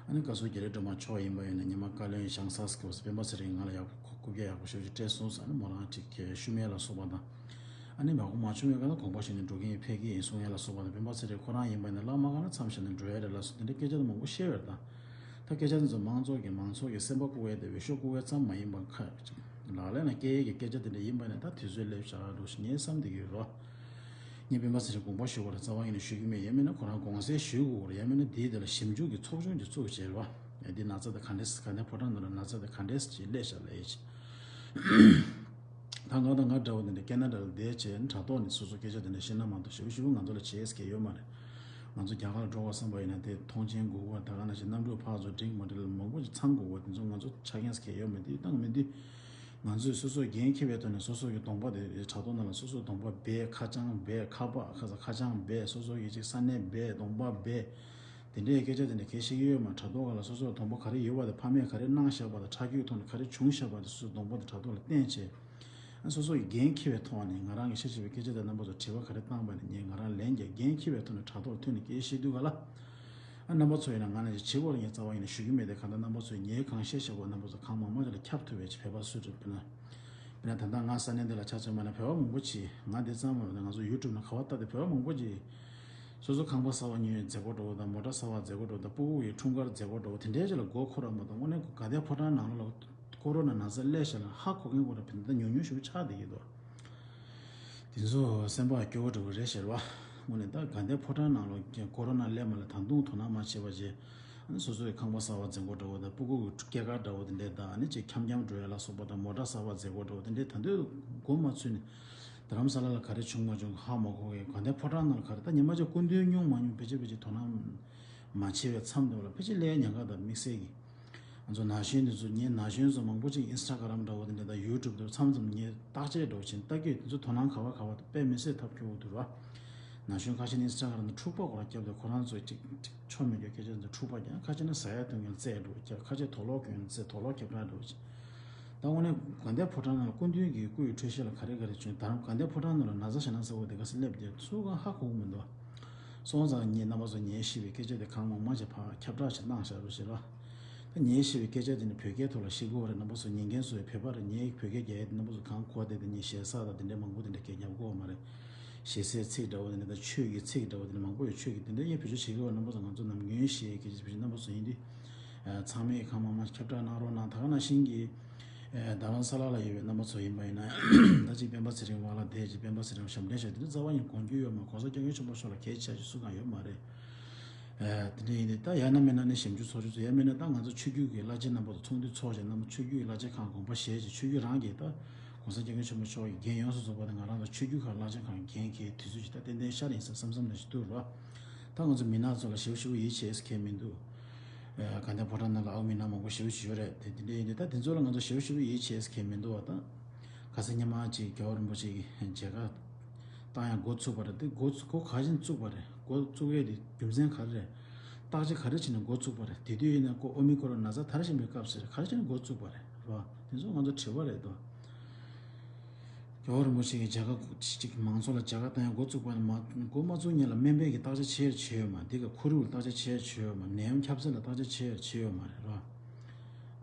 ཨ་ནི་བཀའ་ཟུར་དགེ་ལེགས་སྒྲོལ་མ་མཆོག་ཡིན་པ་ཡིན་ན་སྔོན་མ་བཀའ་བློན་བཞེངས་ས་སྐབས་སུ་སྤེན་པ་ཚེ་རིང་ང་ལ་ཡག་པོ་རྐུབ་བཀྱག་ཡག་པོ་ཞེ་པོ་ཅིག་སྤྲད་སོང་ཟེར། ཨ་ནི་མོ་རང་ཅིག་གིས་ཤུལ་མའི་ལ་སོགས་པ་དང་། ཨ་ནི་མ་གོ་མ་བྱུང་བའི་སྒང་ལ་དགོངས་པ་བཞེས་ནས་འགྲོ་གི་ཡིན་ཕེབས་ཀྱི་ཡིན་གསུང་ཡ་ལ་སོགས་པ་དང་། སྤེན་པ་ཚེ་རིང་ཁོ་རང་ཡིན་པ་ཡིན་ན་བླ་མ་སྒང་ལ་མཚམས་བཞག་ནས་འགྲོ་ཡ་རེད་ལ་སོགས་དེ་འདྲའི་སྐད་ཆ་དེ་མང་པོ་བཤད་ཡོད་རེད་ད། ད་སྐད་ཆ་དེ་ཚོ་མང་ཚོགས་ཀྱི་མང་ཚོགས་ཀྱི་སེམས་པ་བཀུག་ཡས་དེ་འོས་ཤོག་བཀུག་ཡས་ཙམ་མ་ཡིན་པར་ཁ་ལག་ལེན་ལ་སྐྱེལ་ཡས་ཀྱི་སྐད་ཆ་དེ་འདྲ་ཡིན་པ་ནས་ད་དུས་ཚོད་སླེབས་བཞག་འགྲོ་ཞེས་ངས་བསམ་བསྡད་ཀྱི་ཡོད་རོ། ངས་སྤེན་པ་ཚེ་རིང་དགོངས་པ་ཞུ་བར་རྩ་བ་ཉིད་ནས་ཞུ་གི་མེད། ཡང་མིན་ན་ཁོ་རང་དགོངས་སེལ་ཞུ་དགོས་རེད། ཡང་མིན་ན་དེའི་དེ་ལ་ཞིབ་འཇུག་གི་ཚོགས་ཆུང་ཅིག་བཙུགས་བྱས་རོ། ཡ་འདི་ན་ཚ་དེ་ག་འདྲས་ག་འདྲས་ཕོ་བྲང་ནང་ལ་ན་ཚ་དེ་ག་འདྲས་ཅིག་སླེབས་བཞག་ལབ་ཡས་ཅིག་ད་ང་དང་ང་འདྲ་བོ་དེ་འདྲ་ཁེ་ན་ཌ་ལ་བསྡད་བྱས་དྲ་ཐོག་ནས་སོ་སོ་སྐད་ཆ་དེ་འདྲ་བཤད་ན་མ་གཏོགས་ཞེ་པོ་ཞེ་པོ་ང་ཚོ་ལ་བྱེད་ཡས་ཀྱི་ཡོད་མ་རེད། ང་ཚོ་རྒྱ་གར་ལ་འགྲོ་བ་བསམ་པ་ཡིན་ན་དེ་མཐོང་མཆན་དགོས་པ། ད་ག་ནང་བཞིན་གནམ་གྲུ་ཕར་ཚུར་འགྲིག་མ་འགྲིག་ལ་མང་པོ་ཞིག་ཚང་དགོས་པ། དེ་ཚོ་ང་ཚོ་ཆ་རྐྱེན་གང་ཡང་ཡོད་མེད། དེ་བཏང་མེད་དུས་ང་ཚོས་སོ་སོས་འགན་འཁྱེར་བའི་ཐོག་ནས་སོ་སོ་གི་གདོང་པ་དེ་དྲ་ཐོག་ནང་ལ་སོ་སོའི་གདོང་པ་སྦས། ཁ་བྱང་སྦས། ཁ་པར་ཁ་ས་ཁ་བྱང་སྦས། སོ་སོ་ཡི་ཅིག་ས་གནས་སྦས། གདོང་པ་སྦས། དེ་འདྲའི་སྐད་ཆ་དེ་འདྲ་གལ་ཆེ་གི་ཡོད་མ། དྲ་ཐོག་སྒང་ལ་སོ་སོའི་གདོང་པ་ག་རེ་ཡོད་པ་དེ་ཕ་མས་ག་རེ་གནང་བཞག་པ་དང་ཁྲག་རྒྱུན་ཐོག་ནས་ག་རེ་བྱུང་བཞག་པ་དེ་སོ་སོའི་གདོང་པ་དེ་དྲ་ཐོག་ལ་བསྟན་བྱས། ཨ་སོ་སོ་ཡི་འགན་འཁྱེར་བའི་ཐོག་ནས་ང་རང་གི་ཤེས་བྱ་བའི་སྐད་ཆ་དེ་རྣམ་པ་ཚོ་དྲི་བ་ག་རེ་བཏང་པ་ནས་ངས་ང་རང་ལན་རྒྱག་འགན་འཁྱེར་བའི་ཐོག་ནས་དྲ་ཐོག་ལ་ཐོན་ནས་སྐད་བཤད་དུས་ག་ལ། ཨ་རྣམ་པ་ཚོ་ཡིན་ན་ང་ནས་བྱེད་དགོས་རེད། ངས་རྩ་བ་ཡིན་ན་ཞུ་གི་མེད། དེ་གང་ལྟར་རྣམ་པ་ཚོས་ངའི་གང་བཤད་བཤད་དགོས་རྣམ་པ་ཚོ་གང་མང་མང་ཅིག་ལ་ཁྱབ་ཐུབ་པའི་ཅིག་བོད་པ་སུ་རེད། དཔེར་ན་དཔེར་ན་ད་ལྟ་ང་ས་གནས་འདི་ལ་ཆ་མཚོན་པ་ན་བོད་པ་མང་པོ་ཅིག་ང་འདི་ཙམ་མ་རེད། ང་ཚོ་ཡུ་ཊུབ་ནང་ག་བ་ལྟ་དེ་བོད་པ་མང་པོ་ཅིག་སོ་སོ་ཁང་པ་གསར་པ་ཉོ་ཡའི་མཛད་སྒོ་འདྲ་བོ་དང་། མོ་ཊ་གསར་པ་མཛད་སྒོ་འདྲ་བོ་དང་། སྤུ་གུ་ཡི་འཁྲུངས་སྐར་མཛད་སྒོ་འདྲ་བོ་དེ་འདྲའི་ཅིག་ལ་མགོ་འཁོར་ར་མ་གཏོགས་དངོས་གནས་དགའ་ལྡན་ཕོ་བྲང་ནང་ལོགས་ལ་ཀོ་རོ་ན་ན་ཚ་སླེབས་ཤག་ལ་ཧ་གོ་མཁན་ཁོ་རང་བོད་ནང་ད་ཉུང་ཉུང་ཞིག་ཆགས་བསྡད་ཀྱི་འདུག་དེ་ཚོ་སེམས་པ་སྐྱོ་བོ་འདྲ་བོ་རེད་ཤག་ར་བ། དངོས་གནས་ད་དགའ་ལྡན་ཕོ་བྲང་ནང་ལོགས་ཀྱི་ཀོ་རོ་ན་སླེབས་མ་ལ་ད་དུང་དོ་སྣང་མ་བྱས་པ་བྱས། ཨ་ནི་སོ་སོའི་ཁང་པ་གསར་པ་འཛིན་གྲྭ་འདྲ་བོ་དང་། སྤུ་གུ་གི་སྐྱེས་སྐར་འདྲ་བོ་དེ་འདྲས་དང་། ཨ་ནི་ཅིག་འཁྱམ་འཁྱམ་འགྲོ་ཡ་ལ་སོགས་པ་དང་། མོ་ཊ་གསར་པ་འཛིན་གྲྭ་འདྲ་བོ་དེ་འདྲས་ད་དུང་མགོ་མ་ཚོས་ནས་རྡ་རམ་ས་ལ་ལ་ག་རེ་བྱུང་མ་བྱུང་ཧ་མ་གོ་བའི། དགའ་ལྡན་ཕོ་བྲང་ནང་ལ་ག་རེ། ད་ཉི་མ་ཅིག་སྐུ་མདུན་སྙུང་མ་སྙུང་ཕལ་ཆེར་ཕལ་ཆེར་དོ་སྣང་མ་བྱས་པའི་མཚམས་འདྲ་བོ་ལ་ཕལ་ཆེར་སླེབས་ཡ་ཉེན་ཁ་དང་དམིགས་བསལ་གྱི། ང་ཚོ་ན་གཞོན་འདི་ཚོ། ངའི་ན་གཞོན་ཚོ་མང་པོ་ཅིག་ཨིན་སི་ཊ་གྷ་རམ་འདྲ་བོ་དེ་འདྲ་དང་ཡུ་ཊུབ་དེ་མཚམས་མཚམས་ངས་བརྟག་དཔྱད་འདྲ་བོ་བྱས་ནས་ལྟ་གི་ཡོད། དེ་ཚོ་དོ་སྣང་ག་བ་ག་བ་དང་དཔེ་མི་སྲིད་ཐབས་སྐྱོ་བོ་འདུག་ར། ན་གཞོན་ཁ་ཤས་ནི་ཨིན་སི་ཊ་གྷ་རམ་དུ་འཁྲུག་པ་ཁོ་རང་བརྒྱབ་སྟེ་ཁོ་རང་ཚོ་ཅིག་ཅིག་ཆོ་མེད་རྒྱུ་སྐད་ཆ་ཚོ་འཁྲུག་པ་རྒྱག། ཁ་ཤས་ནི་ཟ་ཡ་འཐུང་ཡ་རྩེད་འགྲོ་རྒྱག། ཁ་ཤས་དུག་ལོག་གྱོན་རྩེད། དུག་ལོག་ཁྱབ་བསྒྲགས་འགྲོ་ཅིག་དངོས་གནས་དགའ་ལྡན་ཕོ་བྲང་ནང་ལ་སྐུ་མདུན་གྱི་སྐུ་ཡི་འཕྲོད་བཞེས་ལ་ག་རེ་ག་རེ་བྱུང་། ད་རུང་དགའ་ལྡན་ཕོ་བྲང་ནང་ལ་ན་ཚ་ཞེ་དྲག་ཟ་བོ་དེ་ག་སེ་སླེབས་དེ་ཚུར་གང་ཧ་གོ་གི་མི་འདུག་སོང་ཙང་ངས་རྣམ་པ་ཚོ་ངས་ཤེས་པའི་སྐད་ཆ་དེ་གང་མང་མང་ཞིག་ཕར་ཁྱབ་བསྒྲགས་ཤིག་གནང་བཞག་རོགས་ཞེས་རོགས། ད་ངས་ཤེས་པའི་སྐད་ཆ་དེ་ནི་བོད་སྐད་ཐོག་ལ་བཤད་དགོས་པ་རེད། རྣམ་པ་ཚོ་ཉན་མཁན་ཚོས་བོད་པ་རེད། ངས་བོད་སྐད་རྒྱག་ཡས་དེ་རྣམ་པ་ཚོ་གང་གོ་བདེ་བདེ་ངས་ཞེ་ས་དང་དེ་འདྲའི་མང་པོ་དེ་འདྲ་སྐད་རྒྱབ་དགོས་མ་རེད། ཞེ་སའི་ཚིག་འདྲ་བོ་དེ་འདྲ་དང་ཆོས་ཀྱི་ཚིག་འདྲ་བོ་དེ་འདྲ་མང་པོ་ཡོད། ཆོས་ཀྱི་དེ་འདྲ་ངས་བེད་སྤྱོད་བྱེད་དགོས་པ་རྣམ་པ་ཚོ་ང་ཚོ་ནམ་རྒྱུན་ཞེས་སྐད་ཆ་བེད་སྤྱོད་རྣམ་པ་ཚོ་ཡིན་དུས། ཚང་མས་གང་མང་མང་ཁྱབ་བསྒྲགས་གནང་རོགས་གནང་། ད་ག་ནང་བཞིན་གྱི། རྡ་རམ་ས་ལ་ལ་ཡོད་པའི་རྣམ་པ་ཚོ་ཡིན་པ་ཡིན་ན། ད་ཅིག་སྤེན་པ་ཚེ་རིང་བ་ལ་དེ་ཅིག་སྤེན་པ་ཚེ་རིང་ཞབས་འདྲེན་བྱ་དེ་ནི་རྩ་བ་ཉིད་དགོངས་རྒྱུ་ཡོད་མ། གོང་ས་སྐྱབས་མགོན་ཆེན་པོ་མཆོག་ལ་གལ་ཆེ་ཆེ་སུ་གང་ཡོད་མ་རེད། དེ་འདྲ་ཡིན་དུས་ད་ཡང་ན་མིན་ན་ནི་ཞིབ་འཇུག་ཚོགས་ཆུང་ཚོ་ཡང་མིན་ན་ད་ང་ཚོ་ཆོས་བརྒྱུད་ཀྱི་བླ་ཆེན་རྣམ་པ་ཚོ་ཚོགས་འདུ་ཚོགས་བྱས་རྣམ་པ་ཆོས་བརྒྱུད་ཀྱི་བླ་ཆེན་ཁག་དགོངས་པ་བཞེས་བྱས་ཆོས་བརྒྱུད་རང་གིས་ད་གོང་ས་སྐྱབས་མགོན་ཆེན་པོ་མཆོག་གི་འགན་ཡོངས་སུ་རྫོགས་པ་དེ་ང་རང་ཚོ་ཆོས་བརྒྱུད་ཁག་བླ་ཆེན་ཁག་གི་འགན་འཁྱེར་དུས་ཚོད་ཅིག་ད་ཏན་ཏན་ཤར་ཡིན་ས་བསམ་བསམ་ནས་ཞིག་འདུག་རོ། ད་ང་ཚོ་མི་ནག་ཚོ་ལ་ཞེ་པོ་ཞེ་པོ་ཡིད་ཆེས་ས་གང་མི་འདུག་དགའ་ལྡན་ཕོ་བྲང་ནང་ལ་ཨའུ་མི་ནག་མང་པོ་ཞེ་པོ་ཞིག་ཡོད་རེད། དེ་དེ་འདྲ་ཡིན་དུས་ད་དེ་ཚོ་ལ་ང་ཚོ་ཞེ་པོ་ཞེ་པོ་ཡིད་ཆེས་ས་གང་མི་འདུག་བ། ད་ག་ས་སྔོན་མ་ཅིག་རྒྱལ་བ་རིན་པོ་ཆེ་གི་མཇལ་ཁ་བཏང་ཡ་འགོ་ཚུགས་པ་རེད། དེ་འགོ་ཚུགས་འགོ་ག་བཞིན་བཙུགས་པ་རེད། འགོ་བཙུགས་ཡས་དེ་རྒྱུ་མཚན་ག་རེ་རེད། བརྟག་དཔྱད་ག་རེ་བྱས་ནས་འགོ་བཙུགས་པ་རེད། དེ་དུས་ཡིན་ན་ཁོ་ཨོ་མི་ཀོ་རོན་ན་ཚ་དར་བཞིན་པའི་སྐབས་སུ་རེད། ག་རེ་བྱས་ནས་འགོ་བཙུགས་པ་རེད་རོ། དེ་ཚོ་ང་ཚོ་དྲི་བ་རེད་དོ། རྒྱལ་བ་རིན་པོ་ཆེ་གི་མཇལ་ཁ་ཅིག་མང་ཚོགས་ལ་མཇལ་ཁ་བཏང་ཡ་འགོ་བཙུགས་པ་ནས་མ་འགོ་མ་བཙུགས་སྔོན་ལ་སྨན་པས་ཀྱི་བརྟག་དཔྱད་ཆེ་རུ་བྱས་ཡོད་མ། འདི་ག་ཁོར་ཡུག་ལ་བརྟག་དཔྱད་ཆེ་རུ་བྱས་ཡོད་མ། ནད་ཡམས་ཁྱབ་ཚད་ལ་བརྟག་དཔྱད་ཆེ་རུ་བྱས་ཡོད་མ་རེད་རོ།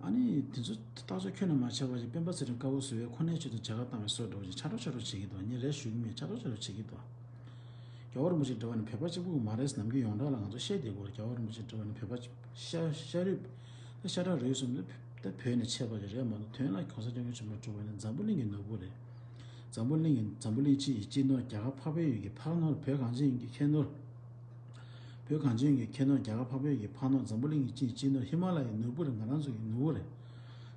ཨ་ནི་དེ་ཚོ་བརྟག་དཔྱད་ཁྱོན་ནས་མ་བྱས་པ་ཅིག་སྤེན་པ་ཚེ་རིང་དཀར་པོ་བཟོ་བའི་ཁོ་ནའི་ཆེད་དུ་མཇལ་ཁ་བཏང་བའི་བཟོ་འདྲ་བོ་ཅིག་ཆགས་འགྲོ་ཆགས་འགྲོ་བྱེད་ཀྱི་འདུག་ངས་རེ་ཞུ་གི་མེད། ཆགས་འགྲོ་ཆགས་འགྲོ་བྱེད་ཀྱི་འདུག་རྒྱལ་བ་རིན་པོ་ཆེ་འདྲ་བ་ནི་བོད་པ་གཅིག་པུ་མ་རེད། ནམ་རྒྱུན་ཡོངས་གྲགས་ལ་ང་ཚོ་བཤད་བསྡད་ཀྱི་ཡོད་རེད། རྒྱལ་བ་རིན་པོ་ཆེ་འདྲ་བ་ནི་བོད་པ་ཤ་ཤ་རུས་ད་ཤ་ཁྲག་རུས་གསུམ་ད་བོད་ནས་མཆེད་པ་ཞིག་རེད་མ་གཏོགས་དོན་ལ་གོང་ས་སྐྱབས་མགོན་ཆེན་པོ་མཆོག་ནི་འཛམ་བུ་གླིང་གི་ནོར་བུ་རེད། འཛམ་བུ་གླིང་གི་འཛམ་བུ་གླིང་སྤྱི་ཡི་སྤྱི་ནོར། རྒྱ་གར་འཕགས་པའི་ཡུལ་གྱི་འཕགས་ནོར། བོད་གངས་ཅན་ཡུལ་གྱི་ཁྱད་ནོར། བོད་གངས་ཅན་ཡུལ་གྱི་ཁྱད་ནོར། རྒྱ་གར་འཕགས་པའི་ཡུལ་གྱི་འཕགས་ནོར། འཛམ་བུ་གླིང་གི་སྤྱི་ཡི་སྤྱི་ནོར། ཧི་མ་ལ་ཡའི་ནོར་བུ་རེད། ང་རང་ཚོ་གི་ནོར་བུ་རེད།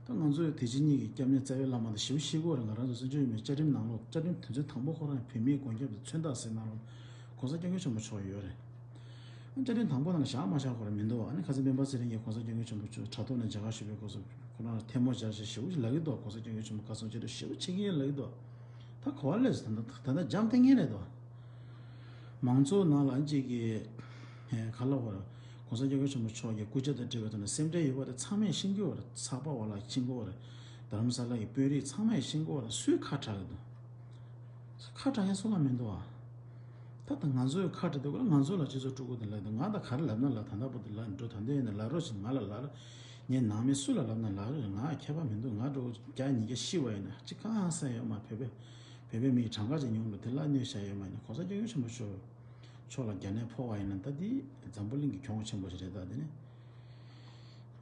ད་ང་ཚོས་དེ་ཕྱི་གཉིས་ཀྱི་སྐྱབས་གནས་རྩ་བའི་བླ་མ་དང་ཞེ་པོ་ཤེས་ཀྱི་ཡོད་རེད། ང་རང་ཚོ་བཙན་བྱོལ་བོད་མིའི་བཅའ་ཁྲིམས་ནང་ལོགས་བཅའ་ཁྲིམས་དོན་ཚན་དང་པོ་ཁོ་རང་བོད་མིའི་མགོན་སྐྱབས་དང་མཚོན་རྟགས་ཟེར་ནང་ལོགས་གོང་ས་སྐྱབས་མགོན་ཆེན་པོ་མཆོག་ཡོད་རེད། བཅའ་ཁྲིམས་དང་པོ་ནང་ལ་བཞག་མ་བཞག་ཁོ་རང་མི་འདུག་ཨ་ནི་ཁ་སང་སྤེན་པ་ཚེ་རིང་གིས་གོང་ས་སྐྱབས་མགོན་ཆེན་པོ་མཆོག་དྲ་ཐོག་ནས་མཇལ་ཁ་ཞུ་བའི་སྐབས་སུ་ཁོ་རང་ལ་ཐལ་མོ་སྦྱར་བྱས་ཞེ་པོ་ཅིག་ལབ་ཀྱི་འདུག་གོང་ས་སྐྱབས་མགོན་ཆེན་པོ་བཀའ་གསུང་ཆེ་དྲགས་ཞེ་པོ་བྱེད་ཀྱི་ཡིན་ལབ་ཀྱི་འདུག་ད་ག་པར་སླེབས་སོང་། ད་ལྟ་ད་ལྟ་འཇམ་ཐིང་ངེ་རེད་དོ། མང་ཚོགས་ནང་ལ་གཅིག་གིས་ག་ལབ་དགོས་རེད། གོང་ས་སྐྱབས་མགོན་ཆེན་པོ་མཆོག་གི་སྐུ་ཕྱྭ་དང་འབྲེལ་བའི་ཐོག་ནས་སེམས་ཁྲལ་ཡོད་པ་དེ་ཚང་མས་ཤེས་ཀྱི་ཡོད་རེད། ཚགས་པར་འོག་ལ་ཕྱིན་གྱི་ཡོད་རེད། རྡ་རམ་ས་ལ་གི་དཔོན་རིགས་ཚང་མས་ཤེས་ཀྱི་ཡོད་རེད། སུས་ཁ་གྲག་གི་འདུག་ཁ་གྲག་མཁན་སུ་ལ་མི་འདུག་ཨ། ད་ལྟ་ང་ཚོས་ཁ་བྲལ་དུས་སྐབས་ལ་ང་ཚོ་ལ་སྤྱི་ཚོགས་དཀྲུག་གི་འདུག་ལབ་འདུག་ང་ད་ག་རེ་ལབ་ན་ལབ། ད་ལྟ་བར་དུ་ལབ་འགྲོ། ད་ལྟ་ཡིན་ན་ལབ་རོགས་བྱེད། ང་ལ་ལབ་རོགས། ངས་ནང་མི་སུ་ལ་ལབ་ན་ལབ་རོགས། ང་ཁྱད་པར་མི་འདུག་ང་འགྲོ་བརྒྱ་ཉིས་བརྒྱ་ཤི་བ་ཡིན་ན་ཅི་གང་ས་ཡོད་མ། བོད་པའི་བོད་པའི་མིའི་གྲངས་ཀ་ཅིག་ཉུང་རུ་དེ་ལ་གནོད་བྱ་ཡོད་མ་ཡིན་ན། གོང་ས་སྐྱབས་མགོན་ཆེན་པོ་མཆོག་མཆོག་ལ་རྒྱ་ནད་ཕོག་པ་ཡིན་ན་ད་འདི་འཛམ་བུ་གླིང་གི་གྱོང་ཆེན་པོ་ཞིག་རེད། ད་དེ་ནི།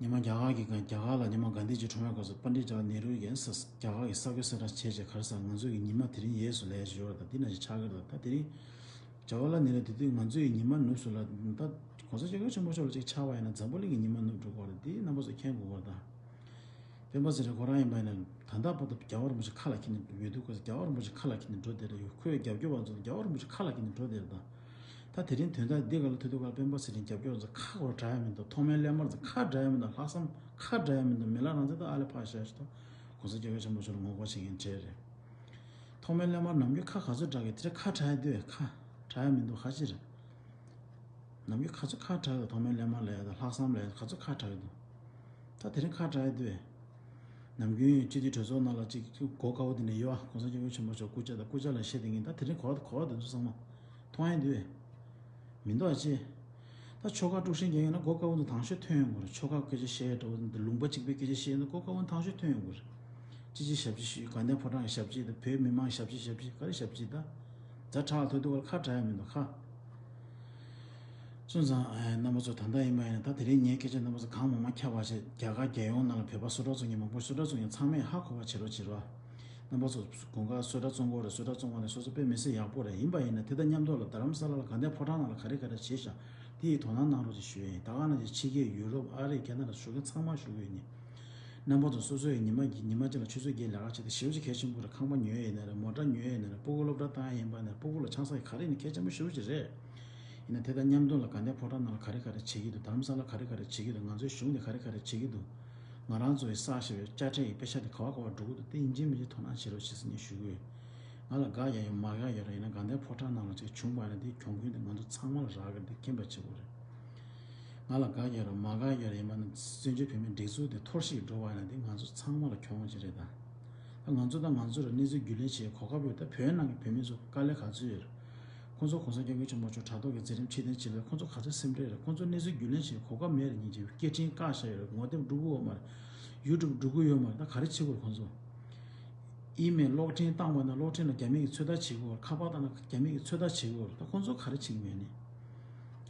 ཉི་མ་རྒྱ་གར་གྱི་རྒྱ་གར་ལ་ཉི་མ་གྷན་དྷི་ཇི་འཁྲུངས་པའི་སྐབས་སུ་པཎ་ཌི་ཇ་ཝ་ཧར་ལལ་ནེ་རུ་ཡིས་རྒྱ་གར་གྱི་ས་བགོས་གསལ་བསྒྲགས་བྱས་རྗེས་ག་རེ་ཟེར། ང་ཚོ་གི་ཉི་མ་དེ་རིང་ཡས་སུ་ལས་བཞིན་ཡོད་རེད། ད་འདི་ན་ཞིག་ཆགས་ཀྱི་རེད། ད་དེ་རིང་ཇ་ཝ་ཧར་ལལ་ནེ་རུ་དེ་དུས་ང་ཚོ་ཡི་ཉི་མ་ནུབ་སོང་ལ། ད་གོང་ས་སྐྱབས་མགོན་ཆེན་པོ་མཆོག་ལ་ཅིག་ཆགས་པ་ཡིན་ན་འཛམ་བུ་གླིང་གི་ཉི་མ་ནུབ་འགྲོ་གི་རེད། འདི་རྣམ་པ་ཚོ་མཁྱེན་དགོས་པ་རེད། ད་སྤེན་པ་ཚེ་རིང་ཁོ་རང་ཡིན་པ་ཡིན་ན་ད་ལྟ་བར་དུ་རྒྱལ་བ་རིན་པོ་ཆེ་ཁ་ལ་འཁྱེར་ནས་ཡོད་དུས་སྐབས་སུ་རྒྱལ་བ་རིན་པོ་ཆེ་ཁ་ལ་འཁྱེར་ནས་འགྲོ་བསྡད་རེད། ཁོའི་རྒྱབ་སྐྱོར་བ་ཚོ་རྒྱལ་བ་རིན་པོ་ཆེ་ཁ་ལ་འཁྱེར་ནས་འགྲོ་བསྡད་རེད། ད། ད་དེ་རིང་དོན་དག་འདི་ག་ལ་ཐུག་དུས་སྐབས་ལ་སྤེན་པ་ཚེ་རིང་རྒྱབ་སྐྱོར་ཚོ་ཁ་གོ་གྲག་ཡ་མི་འདུག་ཐོགས་མེད་སླད་མར་ཚོ་ཁ་གྲག་ཡ་མི་འདུག་ལྷག་བསམ་ཁ་གྲག་ཡ་མི་འདུག་མི་ལ་རང་བཙན་དང་ཨ་ལེ་ཕ་ཤ་ཤ་དང་གོང་ས་སྐྱབས་མགོན་ཆེན་པོ་མཆོག་ལ་ངོ་རྒོལ་བྱེད་མཁན་གྲས་རེད། ཐོགས་མེད་སླད་མར་ནམ་རྒྱུན་ཁ་ག་ཚོད་གྲག་གི། དེ་རིང་ཁ་གྲག་ཡ་འདུག་ཁ་གྲག་ཡ་མི་འདུག་ཧ་ཅི་རེད། ནམ་རྒྱུན་ག་ཚོད་ཁ་གྲག་གི། ཐོགས་མེད་སླད་མར་ལབ་ཡ་དང་ལྷག་བསམ་ལབ་ཡ་ག་ཚོད་ཁ་གྲག་གི་འདུག་ད་དེ་རིང་ཁ་གྲག་ཡ་འདུག་ནམ་རྒྱུན་སྤྱི་འཐུས་གྲོས་ཚོགས་ནང་ལ་ཅིག་གོ་དཀའ་བོ་དེ་འདྲ་ཡོད་ཨ། གོང་ས་སྐྱབས་མགོན་ཆེན་པོ་མཆོག་སྐུ་ཕྱྭ་དང་སྐུ་ཕྱྭ་ལ་བཤད་དེ་ངས་ད་དེ་རིང་གོ་བ་གོ་བ་དེ་ཚོ་ཚང་མ་མཐོང་ཡ་འདུག་མི་འདུག་ཨ་ཅེ། ད་ཆོལ་ཁ་དཀྲུག་ཤིང་རྒྱག་ཡོད་ན་གོ་དཀའ་བོ་འདི་དང་ཤོས་ཐོན་ཡོང་གི་རེད། ཆོལ་ཁ་སྐད་ཆ་བཤད་ཡ་འདྲ་བོ་འདི་ལུང་པ་གཅིག་པའི་སྐད་ཆ་བཤད་ཡོད་ན་གོ་དཀའ་བོ་དང་ཤོས་ཐོན་ཡོང་གི་རེད། ཅི་ཅི་ཞབས་ཕྱི་ཞུས། དགའ་ལྡན་ཕོ་བྲང་གི་ཞབས་ཕྱི་དང་བོད་མི་མང་ཞབས་ཕྱི་ཞབས་ཕྱི་ག་རེ་ཞབས་ཕྱི་ད། ཛ་དྲག་ཐོག་ཏུ་ཁ་གྲག་ཡ་མི་འདུག་ཁ། སོང་ཙང་ཨེ་རྣམ་པ་ཚོ་ད་ལྟ་ཡིན་པ་ཡིན་ན་ད་དེ་རིང་ངའི་སྐད་ཆ་རྣམ་པ་ཚོ་གང་མང་མང་ཁྱབ་པ་བྱས། རྒྱ་གར་རྒྱལ་ཡོངས་ནང་ལ་བོད་པ་སུ་འདྲ་ཚོ་ཡིན་མང་པོ་སུ་འདྲ་ཚོ་ཡིན་ཚང་མས་ཧ་གོ་བ་བྱེད་རོགས་བྱེད་རོགས། རྣམ་པ་ཚོ་དགུན་ཁ་སུ་འདྲ་བཙོང་གི་རེད། སུ་འདྲ་བཙོང་བ་ནས་སོ་སོ་དཔེ་མི་སྲིད་ཡག་པོ་རེད། ཡིན་པ་ཡིན་ན་དེ་དང་མཉམ་དུ་ལ་རྡ་རམ་ས་ལ་ལ་དགའ་ལྡན་ཕོ་བྲང་ནང་ལ་ག་རེ་ག་རེ་བྱས་ཤག་དེ་ཡི་དོ་སྣང་གནང་རོགས་ཅེས་ཞུ་ཡ་ཡིན། ད་ག་ནང་བཞིན་ཕྱི་རྒྱལ་ཡུ་རོབ་ཨ་རི་ཁེ་ན་ཌ་བཞུགས་མཁན་ཚང་མ་ཞུ་གི་ཡོད་ནི། རྣམ་པ་ཚོ་སོ་སོའི་ཉི་མ་གི་ཉི་མ་གཅིག་ལ་ཆུ་ཚོད་བརྒྱད་ལས་ཀ་བྱེད་དེ་ཞེ་པོ་ཅིག་གལ་ཆེན་པོ་རེད། ཁང་པ་ཉོ་ཡས་ཡིན་ན་རེད། མོ་ཊ་ཉོ་ཡས་ཡིན་ན་རེད། སྤུ་གུ་སློབ་གྲྭ་བཏང་ཡས་ཡིན་པ་ཡིན་ན་རེད། སྤུ་གུ་ལ་ཆང་ས་གི་ག་རེ་ཡིན་ན་གལ་ཆེན་པོ་ཞེ་པོ་ཅིག་རེད། ཡིན་ན་དེ་དང་མཉམ་དུ་ལ་དགའ་ལྡན་ཕོ་བྲང་ནང་ལ་ག་རེ་ག་རེ་བྱེད་ཀྱི་འདུག་རྡ་རམ་ས་ལ་ག་རེ་ག་རེ་བྱེད་ཀྱི་འདུག་ང་ཚོའི་གཞུང་ནས་ག་རེ་ག་རེ་བྱེད་ཀྱི་འདུག་ང་རང་ཚོ་ཡི་བསགས་བཞག་པའི་དཔྱ་ཁྲལ་གྱི་པེ་ཤག་དེ་ག་བ་ག་བ་འགྲོ་གི་འདུག་དེ་ཡིན་གཅིག་མིན་གཅིག་དོ་སྣང་བྱེད་རོགས་ཞེས་ངས་ཞུ་གི་ཡོད། ང་ལ་དགའ་ཡག་ཡོད་མ་དགའ་ཡོད་རེད། ཡིན་ན་དགའ་ལྡན་ཕོ་བྲང་ནང་ལ་ཅིག་བྱུང་བ་ཡིན་ན་དེའི་གྱོང་གུན་དེ་ང་ཚོ་ཚང་མ་ལ་རག་གི་རེད། དེ་མཁྱེན་པ་བྱེད་དགོས་རེད། ང་ལ་དགའ་ཡོད་ར་མ་དགའ་ཡོད་ར་ཡིན་པ་ན། བཙན་བྱོལ་བོད་མིའི་སྒྲིག་འཛུགས་དེ་འཐོར་ཞིག་འགྲོ་བ་ཡིན་ན། དེ་ང་ཚོ་ཚང་མ་ལ་གྱོང་ཅིག་རེད་ད། ད་ང་ཚོ་དང་ང་ཚོ་ར་གནས་ཚུལ་རྒྱུས་ལོན་བྱེད་གོ་སྐབས་ཡོད། ད་བོད་ནང་གི་བོད་མི་ཚོ་དཀའ་ལས་ག་ཚོད་ཡོད་ར། ཁོང་ཚོ་གོང་ས་སྐྱབས་མགོན་ཆེན་པོ་མཆོག་དྲ་ཐོག་གི་མཛད་རིམ་ཕྱིར་འཐེན་བྱེད་པས་ཁོང་ཚོ་ག་ཚོད་སེམས་ཁྲལ་རེད། ཁོང་ཚོ་གནས་ཚུལ་རྒྱུས་ལོན་བྱེད་གོ་སྐབས་མེད་རེད། སྙིང་རྗེ། སྐད་འཕྲིན་བཀག་བཞག་ཡོད་རེད། ངོ་དེབ་འགྲོ་གི་ཡོད་མ་རེད། ཡུ་ཊུབ་འགྲོ་གི་ཡོད་མ་རེད། ད་ག་རེ་བྱེད་དགོས་རེད་ཁོང་ཚོ། ཨི་མེལ་གློག་འཕྲིན་བཏང་བ་ན་གློག་འཕྲིན་ལ་རྒྱ་མི་གིས་ཚོད་ལྟ་བྱེད་དགོས་རེད། ཁ་པར་བཏང་ན་རྒྱ་མི་གིས་ཚོད་ལྟ་བྱེད་དགོས་རེད། ད་ཁོང་ཚོ་ག་རེ་བྱེད་ཀྱི་མེད་ནི།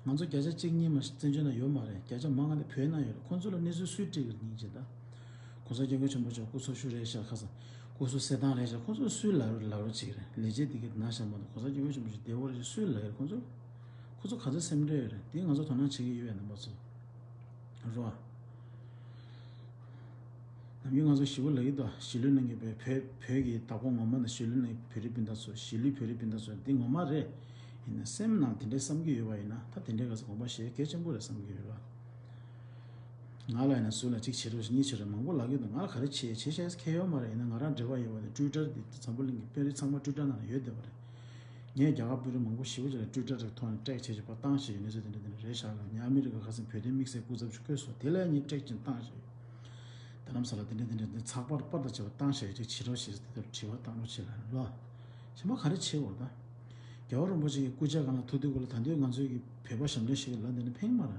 ང་ཚོ་བརྒྱ་ཆ་གཅིག་གཉིས་མ་བཙན་བྱོལ་ནང་ཡོད་མ་རེད། བརྒྱ་ཆ་མང་ང་དེ་བོད་ནང་ཡོད་རེད། ཁོང་ཚོ་ལ་གནས་ཚུལ་སུས་སྤྲད་ཀྱི་རེད། སྙིང་རྗེ་ད། གོང་ས་སྐྱབས་མགོན་ཆེན་པོ་མཆོག་སྐུ་འཚོ་བཞུགས་རེད་ཤག་ཁ་སང་སྐུ་གཟུགས་གསལ་ཐང་རེད་ཤག་ཁོང་ཚོ་སུས་ལབ་རེད་ལབ་རེད་བྱེད་ཀྱི་རེད། ལས་བྱེད་འདི་གའི་ན་ཤག་མ་གཏོགས་གོང་ས་སྐྱབས་མགོན་ཆེན་པོ་མཆོག་བདེ་བོ་རེད་ཅེས་སུས་ལབ་རེད། ཁོང་ཚོ་ཁོང་ཚོ་ག་ཚོད་སེམས་ཁྲལ་ཡོད་རེད། དེ་ང་ཚོ་དོ་སྣང་བྱེད་ཀྱི་ཡོད་པས་རྣམ་པ་ཚོ། རོ། ནམ་རྒྱུན་ང་ཚོ་ཞི་བོ་ལབ་ཀྱི་འདུག་ཞི་ལུའི་ནང་གི་བོད་བོད་བོད་ཀྱི་བདག་པོ་ངོ་མ་ནི་ཞི་ལུའི་ནང་གི་བོད་རིགས་སྤུན་ཟླ་ཚོ། ཞི་ལུའི་བོད་རིགས་སྤུན་ཟླ་ཚོ་འདི་ངོ་མ་རེད། ཡིན་ན་སེམས་ནང་དེ་འདྲའི་བསམ་གྱི་ཡོད་པ་ཡིན་ན། ད་དེ་འདྲའི་ག་ཚོད་དགོངས་པ་བཞེས་གལ་ཆེན་པོ་རེད་བསམ་གྱི་ཡོད་རེད། ང་ལ་ཡིན་ན་སུ་ལ་གཅིག་བྱེད་རོགས་ཞེས་གཉིས་བྱེད་རོགས་མང་པོ་ལབ་ཀྱི་འདུག་ང་ལ་ག་རེ་བྱེད་བྱེད་ཤེས་ཁེ་ཡོད་མ་རེད། ཡིན་ན་ང་རང་འབྲེལ་བ་ཡོད་པ་དེ་ཊུའི་ཊར་དེ་འཛམ་བུ་གླིང་གི་དཔོན་རིགས་ཚང་མ་ཊུའི་ཊར་ནང་ལ་ཡོད་བསྡད་པ་རེད། ངས་རྒྱ་གར་དཔོན་རིགས་མང་པོ་ཞེ་པོ་ཅིག་ལ་ཊུའི་ཊར་གྱི་ཐོག་ནས་ཊེག་བྱས་བྱས་པ་བཏང་བཞག་ཡོད། གནས་ཚུལ་དེ་འདྲ་དེ་འདྲ་རེད་ཤག་ལ། ངས་ཨ་མི་རི་ཀ་ཁ་སང་བོད་དོན་དམིགས་བསལ་སྐུ་ཚབ་ཅིག་བསྐོས་སོང་། དེ་ལ་ངས་ཊེག་ཅིག་བཏང་བཞག་ཡོད། རྡ་རམ་ས་ལ་དེ་འདྲ་དེ་འདྲ་དེ་ཚགས་པར་པར་དང་བཅས་པ་བཏང་བཞག་ཡོད། ཅིག་བྱེད་རོགས་བྱེད་ཟེར། དེ་ལྟར་དྲི་བ་བཏང་རོགས་བྱེད་ལ་ལོ། གཞན་པ་ག་རེ་བྱེད་འོ་ད། རྒྱལ་བ་རིན་པོ་ཆེ་གི་སྐུ་ཕྱྭ་སྒང་ལ་ཐུག་དུས་སྐོར་ལ་ད་དུང་ང་ཚོའི་གི་བོད་པ་ཞབས་འདྲེན་ཞིག་གི་ལ་འདི་ནས་ཕེང་མ་ར།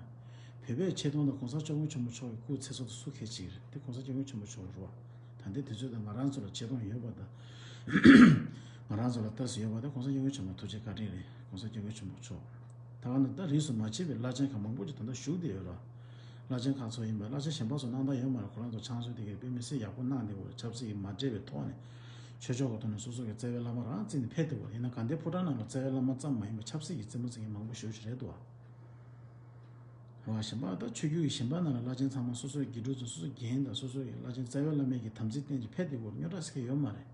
བོད་པའི་ཆེ་མཐོང་དང་གོང་ས་སྐྱབས་མགོན་ཆེན་པོ་མཆོག་གི་སྐུ་ཚེ་སྲོག་དང་སུ་ཁས་འཆེ་གི་རེད། དེ་གོང་ས་སྐྱབས་མགོན་ཆེན་པོ་མཆོག་རེད་བ། ད་ལྟའི་དུས་ཚོད་དང་ང་རང་ཚོ་ལ་ཆེ་མཐོང་ཡོད་པ་དང་། ང་རང་ཚོ་ལ་ལྟ་ས་ཡོད་པ་དེ་གོང་ས་སྐྱབས་མགོན་ཆེན་པོ་ཐུགས་རྗེ་བཀའ་དྲིན་རེད། གོང་ས་སྐྱབས་མགོན་ཆེན་པོ་མཆོག་ད་ག་ནང་ད་རིས་སུ་མ་ཆད་པའི་བླ་ཆེན་ཁག་མང་པོ་ཅིག་ད་ལྟ་བཞུགས་བསྡད་ཡོད་ར། བླ་ཆེན་ཁག་ཚོ་ཡིན་པ་བླ་ཆེན་གཞན་པ་ཚོ་གནང་ད་ཡོད་མ་རེད། ཁོ་རང་ཚོ་ཕྱག་མཛོད་དེ་གའི་དཔེ་མི་སྲིད་ཡག་པོ་གནང་བསྡད་ཡོད་རེད། ཆབ་སྲིད་ཀྱིས་མ་འདྲེས་པའི་ཐོག་ནས་ཆོས་ཕྱོགས་ཀྱི་ཐོག་ནས་སོ་སོ་གི་རྩ་བའི་བླ་མ་རང་བརྩིས་ནས་ཕེབས་བསྡད་ཡོད་རེད། ཡིན་ན་དགའ་ལྡན་ཕོ་བྲང་ནང་ལ་རྩ་བའི་བླ་མ་ཙམ་མ་ཡིན་པ་ཆབ་སྲིད་ཀྱི་རྩེད་མོ་རྩེ་མཁན་མང་པོ་ཞེ་པོ་ཅིག་རེད་འདུག་བ། རེད་བ། གཞན་པ་ད་ཆོས་བརྒྱུད་ཀྱི་གཞན་པ་ནང་ལ་བླ་ཆེན་ཚང་མ་སོ་སོའི་དགེ་ཕྲུག་ཚོ་སོ་སོའི་རྒན་དང་སོ་སོའི་བླ་ཆེན་རྩ་བའི་བླ་མའི་གི་དམ་ཚིག་བསྟན་ཅིག་ཕེབས་བསྡད་ཡོད་རེད། རྙོག་དྲ་ཟེར་མཁན་ཡོད་མ་རེད།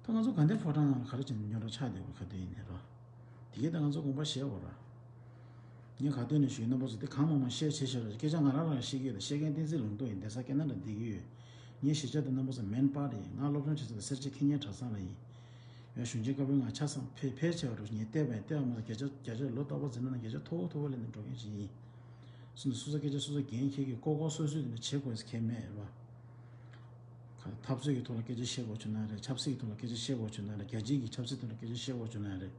ད་ང་ཚོ་དགའ་ལྡན་ཕོ་བྲང་ནང་ལ་ག་རེ་བྱས་ནས་རྙོག་དྲ་ཆགས་བསྡད་ཡོད་ག་དུས་ཡིན་ནའི་རོ། དེ་གས་ད་ང་ཚོ་དགོངས་པ་བཞེས་འོ་ར། ངས་ག་དུས་ནས་ཞུས། རྣམ་པ་ཚོ་དེ་གང་མང་མང་བཤད་བྱས་བཞག་ར། སྐད་ཆ་ང་རང་རང་བཤད་ཀྱི་ཡོད། ད་བཤད་མཁན་བསྟན་འཛིན་ལུང་རྟོགས་ཡིན། བསྡད་ས་ཁེ་ན་ཌ་བསྡད་ཀྱི་ཡོད། ངའི་གཞིས་ཆགས་དེ་རྣམ་པ་ཚོ་མན་པ་རེད། ང་སློབ་སྦྱོང་བྱེད་ས་དེ་སེར་བྱེས་ཁེ་ཉན་གྲྭ་ཚང་ལ་ཡིན། ཡང་གཞོན་སྐྱེས་བཀའ་པོད་ལྔ་ཆ་ཚང་ཕལ་ཕལ་ཆེ་བ་རུ་ངས་བལྟས་པ་ཡིན། བལྟས་པ་མ་ཟད་བརྒྱ་ཆ་བརྒྱ་ཆ་ལོ་རྟག་པར་འཛིན་གྲྭ་ནང་བརྒྱ་ཆ་མཐོ་བོ་མཐོ་བོ་སླེབས་ནས་འགྲོ་མཁན་ཞིག་ཡིན། སོ་ནས་སོ་སོ་སྐད་ཆ་སོ་སོ་འགན་འཁྱེར་གྱི་ལྐོག་ལྐོག་སོ་སོས་དེ་འདྲ་བྱེད་དགོས་ཟེར་མཁན་མེད་རེད་བ། ཁ་འཐབ་རྩོད་ཀྱི་ཐོག་ལ་སྐད་ཆ་བཤད་དགོས་བྱུང་ན་རེད། ཆབ་སྲིད་ཀྱི་ཐོག་ལ་སྐད་ཆ་བཤད་དགོས་བྱུང་ན་རེད། རྒྱལ་སྤྱིའི་གི་ཆབ་སྲིད་ཐོག་ལ་སྐད་ཆ་བཤད་དགོས་བྱུང་ན་རེད།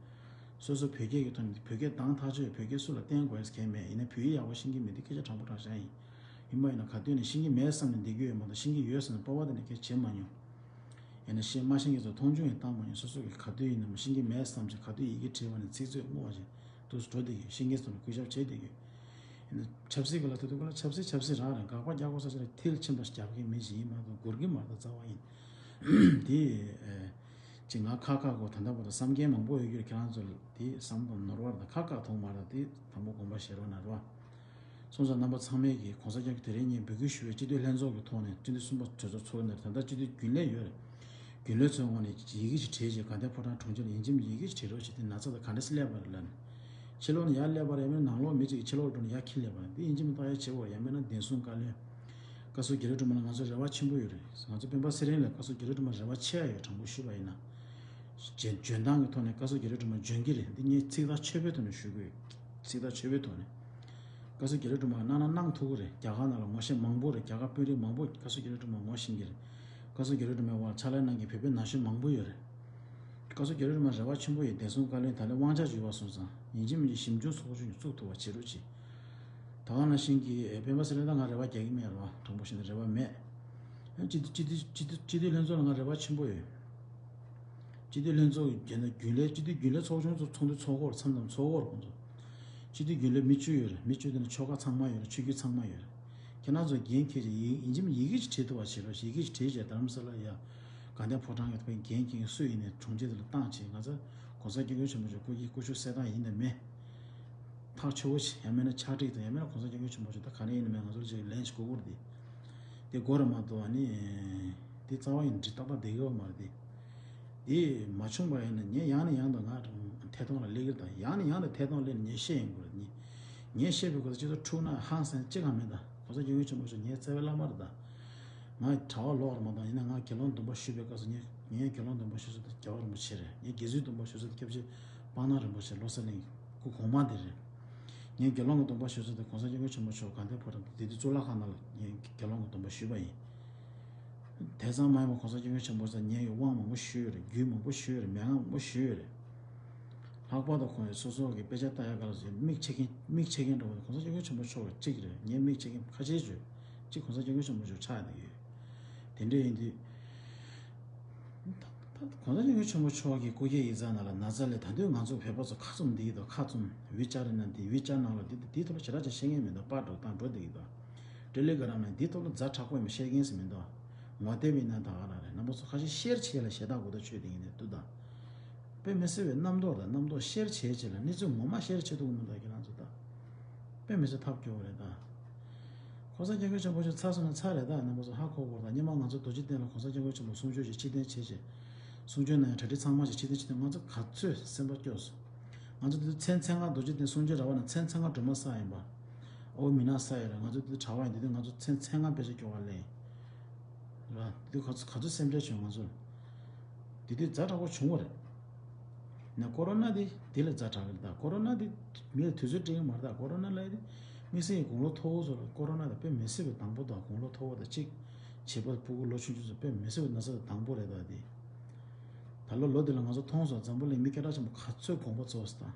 སོ་སོ་བོད་སྐད་ཀྱི་ཐོག་ནས་བོད་སྐད་འདང་ཐག་ཆོད། བོད་སྐད་སུ་ལ་བསྟན་དགོས་ཟེར་མཁན་མེད། ཡིན་ན་བོད་ཡིག་ཡག་པོ་ཤེས་ཀྱི་མེད་དེ་སྐད་ཆ་དྲང་པོ་དྲང་བཞག་ཡིན། ཡིན་པ་ཡིན་ན་ག་དུས་ནས་ཤེས་ཀྱི་མེད་བསམ་ནས་བསྡད་ཀྱི་ཡོད་མ་གཏོགས། ཤེས་ཀྱི་ཡོད་བསམ་ནས་སྤོབས་པ་དེ་འདྲ་སྐད་བྱེད་མ་མྱོང་། ཡང་ན་ཤེས་མ་ཤེས་མཁན་ཚོ་མཐོང་ཆུང་ཡང་བཏང་མ་མྱོང་། སོ་སོ་གིས་ག་དུས་ཡིན་ནའང་ཤེས་ཀྱི་མེད་བསམ་བྱས་ག་དུས་ཡི་གེ་བྲིས་པ་ནས་ཚིག་མཛོད་སྔོག་བྱས་འདུག་སེ་འགྲོ་བསྡད་ཀྱི་ཡོད། ཤེས་མཁན་ཚོ་ལ་གུས་ཞབས་བྱས་བསྡད་ཀྱི་ཡོད། ཡིན་ན་ཆབ་སྲིད་ཀྱི་ལ་ཐུག་དུས་སྐབས་ལ་ཆབ་སྲིད་ཆབ་སྲིད་རང་རེད། དགག་པ་རྒྱག་དགོས་ས་ཞིག་ལ་མཐིལ་ཕྱིན་པ་ཞིག་རྒྱག་མཁན་མི་ཞིག་ཡིན་མ་གཏོགས་འགོར་གྱི་མ་རེད། རྩ་བ་ཡིན། དེ་ཨེ། ཅིག་ང་ཁ་ཁ་གོ་ད་ལྟ་བར་དུ་བསམ་མཁན་མང་པོ་ཡོད་རྒྱུ་རེད། ཁྱེད་རང་ཚོ་ལ་དེ་བསམ་དང་ནོར་བ་དང་ཁ་ཁ་མཐོང་མ་རེད། དེ་དང་པོ་དགོངས་པ་བཞེས་རོགས་གནང་རོགས། སོང་ཙང་རྣམ་པ་ཚང་མས་ཀྱིས་གོང་ས་སྐྱབས་ཀྱིས་དེ་རིང་ངས་འབོད་སྐུལ་ཞུ་བའི་སྤྱི་འཐུས་ལྷན་ཚོགས་ཀྱི་ཐོག་ནས་སྤྱི་འཐུས་གསུམ་པ་གྲོས་ཚོགས་ཚོགས་ནས་ད་ལྟ་སྤྱི་འཐུས་རྒྱུན་ལས་ཡོད་རེད། རྒྱུན་ལས་ཚོའི་ངོས་ནས་ཡི་གེ་ཞིག་བྲིས་རྗེས་དགའ་ལྡན་ཕོ་བྲང་དྲུང་ཆེ་ལ་ཡིན་གཅིག་མིན་གཅིག་ཡི་གེ་ཞིག་བྲིས་རོགས་བྱེད། དེ་ན་ཚ་དང་ག་འདྲ་སེ་སླེབས་པ་རེད་ལབ་ནས། ཕྱི་ལོགས་ནས་ཡར་སླེབས་པ་རེད། ཡང་མིན་ནང་ལོགས་མི་གཅིག་གིས་ཕྱི་ལོགས་འགྲོ་ནས་ཡར་འཁྱེར་སླེབས་པ་རེད། དེ་ཡིན་གཅིག་མིན་གཅིག་ད་ཡར་བྱེད་དགོས། ཡང་མིན་ན་བདེན་སྲུང་བཀའ་བློན། བཀའ་ཟུར་རྒྱ་རི་སྒྲོལ་མ་ལ་ང་ཚོ་རེ་བ་ཆེན་པོ་ཡོད་རེད། ང་ཚོ་སྤེན་པ་ཚེ་རིང་ལ་བཀའ་ཟུར་རྒྱ་རི་སྒྲོལ་མ་རེ་བ་ཆེ་ཡ་ཡོད། དྲང་པོ་ཞུས་པ་ཡིན་ན། འཇོན་འཇོན་ཐང་གི་ཐོག་ནས་བཀའ་ཟུར་རྒྱ་རི་སྒྲོལ་མ་འཇོན་གྱི་རེད། འདི་ངས་ཚིག་ཐག་ཆོད་པོའི་ཐོག་ནས་ཞུ་དགོས། ཚིག་ཐག་ཆོད་པོའི་ཐོག་ནས། བཀའ་ཟུར་རྒྱ་རི་སྒྲོལ་མ་གནང་ན་གནང་ཐུབ་ཀྱི་རེད། རྒྱ་གར་ནང་ལ་ངོ་ཤེས་མང་པོ་རེད། རྒྱ་གར་དཔོན་རིགས་མང་པོ་བཀའ་ཟུར་རྒྱ་རི་སྒྲོལ་མ་ངོ་ཤེས་ཀྱི་རེད། བཀའ་ཟུར་རྒྱ་རི་སྒྲོལ་མའི་འོག་ཕྱག་ལས་གནང་མཁན་བོད་པའི་ན་གཞོན་མང་པོ་ཡོད་རེད། བཀའ་ཟུར་རྒྱ་རི་སྒྲོལ་མ་རེ་བ་ཆེན་པོ་ཡོད། བདེན་སྲུང་བཀའ་བློན་ད་ལན་དབང་ཆ་ཞུ་བ་སོང་ཙང་ཡིན་གཅིག་མིན་གཅིག་ཞིབ་འཇུག་ཚོགས་ཆུང་ཞིག་བཙུགས་ཐུབ་པ་བྱེད་རོགས་གྱིས། ད་ག་ནང་བཞིན་གྱི་སྤེན་པ་ཚེ་རིང་ལ་ང་རེ་བ་རྒྱག་གི་མེད་རེད་བ། དྲང་པོ་བཤད་ན་རེ་བ་མེད། སྤྱི་འཐུས་སྤྱི་འཐུས་སྤྱི་འཐུས་སྤྱི་འཐུས་ལྷན་ཚོགས་ལ་ང་རེ་བ་ཆེན་པོ་ཡོད། སྤྱི་འཐུས་ལྷན་ཚོགས་ཀྱི་རྒྱུན་ལས་སྤྱི་འཐུས་རྒྱུན་ལས་ཚོགས་ཆུང་ཚོ་ཚོགས་འདུ་ཚོགས་སྐོར་མཚམས་མཚམས་ཚོགས་སྐོར་ཁོང་ཚོ། སྤྱི་འཐུས་རྒྱུན་ལས་མི་བཅུ་ཡོད་རེད། མི་བཅུ་དེ་ནི་ཆོལ་ཁ་ཚང་མ་ཡོད་རེད། ཆོས་བརྒྱུད་ཚང་མ་ཡོད་རེད། ཁྱེད་རང་ཚོ་འགན་འཁྱེར་བྱས་ཡིན་ཡིན་གཅིག་མིན་ཡི་གེ་ཞིག་བྲིས་ཐུབ་པ་བྱེད་རོགས། ཡི་གེ་ཞིག་བྲིས་བྱས་རྡ་རམ་ས་ལ་ཡ་དགའ་ལྡན་ཕོ་བྲང་གི་འགན་འཁྱེར་མཁན་སུ་ཡིན་ནའི་དྲུང་ཆེ་དེ་ལ་བཏང་བྱས། ང་ཚོ་གོང་ས་སྐྱབས་མགོན་ཆེན་པོ་མཆོག་སྐུ་སྐུ་ཞབས་གསལ་ཐང་ཡིན་དང་མིན་ཐག་ཆོད་པོ་བྱས། ཡང་མིན་ན་ཕྱག་བྲིས་དང་ཡང་མིན་ན་གོང་ས་སྐྱབས་མགོན་ཆེན་པོ་མཆོག་ད་ག་ནས་ཡིན་ནའི་མིན་ང་ཚོ་ལ་ཅིག་ལན་ཞིག་དགོས་ཀྱི་རེད་དེ། དེ་དགོས་རེད་མ་གཏོགས་ཨ་ནི་དེ་རྩ་བ་ཡིན་འདྲི་ཏག་ཏག་བསྡད་ཀྱི་ཡོད་མ་རེད་དེ། དེ་མ་བྱུང་བ་ཡིན་ན་ངས་ཡང་ནས་ཡང་དུ་ང་ཐད་གཏོང་ལ་སླེབས་ཀྱི་རེད་ད། ཡང་ནས་ཡང་དུ་ཐད་གཏོང་སླེབས་ནས་ངས་བཤད་ཡོང་གི་རེད། ངས་ངས་བཤད་པའི་སྐོར་དུ་སྤྱི་ཚོགས་འཁྲུག་ན་ཧང་སང་ཅི་གང་མེད་ད། གོང་ས་སྐྱབས་མགོན་ཆེན་པོ་མཆོག་ངའི་རྩ་བའི་བླ་མ་རེད་ད། ང་གྲྭ་པ་ལོག་རེད་མ་གཏོགས་ཡིན་ན་ང་དགེ་སློང་སྡོམ་པ་ཞུས་པའི་སྐབས་སུ་ངས་ངས་དགེ་སློང་སྡོམ་པ་ཞུ་ས་དེ་རྒྱལ་བ་རིན་པོ་ཆེ་རེད། ངས་དགེ་ཚུལ་སྡོམ་པ་ཞུ་ས་དེ་སྐྱབས་རྗེ་སྤང་ཐང་རིན་པོ་ཆེ་བློ་གསལ་གླིང་སྐུ་གོང་མ་དེ་རེད། ངས་དགེ་སློང་གི་སྡོམ་པ་ཞུ་ཚུལ་དེ་གོང་ས་སྐྱབས་མགོན་ཆེན་པོ་མཆོག་དགའ་ལྡན་ཕོ་བྲང་དུ་དེ་དུས་གཙུག་ལག་ཁང་ནང་ལ་ངས་དགེ་སློང་གི་སྡོམ་པ་ཞུས་པ་ཡིན། དེ་ཙམ་མ་ཡིན་པར་གོང་ས་སྐྱབས་མགོན་ཆེན་པོ་མཆོག་ངས་ཡང་དབང་མང་པོ་ཞུས་ཡོད་རེད། རྒྱུན་མང་པོ་ཞུས་ཡོད་རེད། མན་ངག་མང་པོ་ཞུས་ཡོད་རེད། ལྷག་པར་དུ་ཁོང་ཡང་སོ་སོ་གི་དཔེ་ཆ་ལྟ་ཡག་ག་ལ་སོགས་མིག་ཕྱེ་མཁན་མིག་ཕྱེ་མཁན་འདྲ་བོ་དེ་གོང་ས་སྐྱབས་མགོན་ཆེན་པོ་མཆོག་གཅིག་རེད། ངས་མིག་ཕྱེ་མཁན་ཁ་ཤས་བརྗོད་གཅིག་གོང་ས་སྐྱབས་མགོན་ཆེན་པོ་མཆོག་ཆགས་བསྡད་ཡོད། དེ་འདྲ་ཡིན་དུས། ད་ད་གོང་ས་སྐྱབས་མགོན་ཆེན་པོ་མཆོག་གི་སྐུ་སྐྱེ་ཡིག་ཚང་ནང་ལ་ན་ཚ་ལས་ད་དུང་ང་ཚོ་བོད་པ་ཚོ་ཁ་བཙུམ་བསྡད་ཀྱི་འདུག་ཁ་བཙུམ། དབུས་གཅར་ཡིན་ན་འདི་དབུས་གཅར་ནང་ལ་འདི་འདི་ཐོག་ལ་ཞེ་དྲག་ཅིག་བཤད་མཁན་མི་འདུག་པར་འགྲོ་སྟངས་འགྲོ་བསྡད་ཀྱི་འདུག་ཊེ་ལི་གྷི་རམ་ནང་འདི་ཐོག་ལ་ཛ་དྲག་པོ་ཡིན་པ་བཤད་མཁན་ཞིག་མི་འདུག་ངོ་དེབ་ཡིན་ན་ད་ག་རང་རེད། རྣམ་པ་ཚོ་ཁ་ཤས་ཤེར་བྱེད་ལ་ཞེ་དྲག་གོ་བརྡ་ཆོད་བསྡད་མཁན་དེ་འདུག་ད། དཔེ་མི་སྲིད་པའི་རྣམ་རྟོག་དང་རྣམ་རྟོག་ཤེར་བྱེད་བྱེད་ལ་གནས་ཚུལ་ངོ་མ་ཤེར་བྱེད་ཐུབ་ཀྱི་མི་འདུག་ཁྱེད་རང་ཚོ་ད། དཔེ་མི་སྲིད་ཐབས་སྐྱོ་བོ་རེད་ད། གོང་ས་སྐྱབས་མགོན་ཆེན་པོ་མཆོག་ཚར་སོང་ན་ཚར་རེད་ད། རྣམ་པ་ཚོ་ཧ་གོ་དགོས་ད། སྔོན་མ་ང་ཚོ་རྡོ་རྗེ་གདན་ལ་གོང་ས་སྐྱབས་མགོན་ཆེན་པོ་གསུང་ཆོས་ཞིག་ཕྱིར་འཐེན་བྱས་བྱས། གསུང་ཆོས་གནང་ཡ་གྲ་སྒྲིག་ཚང་མ་ཞིག་ཕྱིར་འཐེན་ཕྱིར་འཐེན་ང་ཚོ་ག་ཚོད་སེམས་པ་སྐྱོ་སོང་། ང་ཚོ་དེ་ཚོ་མཚན་མཚན་སྔ་རྡོ་རྗེ་གདན་གསུང་ཆོས་ར་བ་ན་མཚན་མཚན་སྔ་སྒྲོལ་མ་ས་ཡིན་པ། ཨོ་མི་ན་ས་ཡིན་ར། ང་ཚོ་དེ་གྲྭ་བ་ཡིན་དེ་དུས་ང་ཚོ་མཚན་མཚན་སྔ་དཔེ་ཆ་སྐྱོ་བ་ལེན། ར་དེ་དུས་ག་ཚོད་ག་ཚོད་སེམས་ཁྲལ་བྱུང་ང་ཚོ། དེ་དུས་ཛ་དྲག་པོ་བྱུང་བ་རེད། ན་ཀོ་རོ་ན་དེ་དེ་ལས་ཛ་དྲག་གི་རེད་ད། ཀོ་རོ་ན་དེ་མི་ལ་དུས་ཚོད་སྤྲད་ཀྱི་མ་རེད་ད། ཀོ་རོ་ན་ལབ་ཡ་དེ་དམིགས་བསལ་གྱི་དགུང་ལོ་མཐོ་བོ་ཚོ་ལ་ཀོ་རོ་ན་དེ་དཔེ་མི་སྲིད་པའི་སྡང་པོ་དང་། དགུང་ལོ་མཐོ་བོ་དང་གཅིག་བྱིས་པ་ཕྲུ་གུ་ལོ་ཆུང་ཆུང་ཚོ་དཔེ་མི་སྲིད་པའི་ན་ཚ་དང་སྡང་པོ་རེད་ད་དེ། ད་ལོ་ལོ་དེ་ལ་ང་ཚོ་མཐོང་སོང་། འཛམ་བུ་གླིང་མི་སྐད་གྲགས་ཆེན་པོ་ག་ཚོད་དགོངས་པ་རྫོགས་སོང་ད།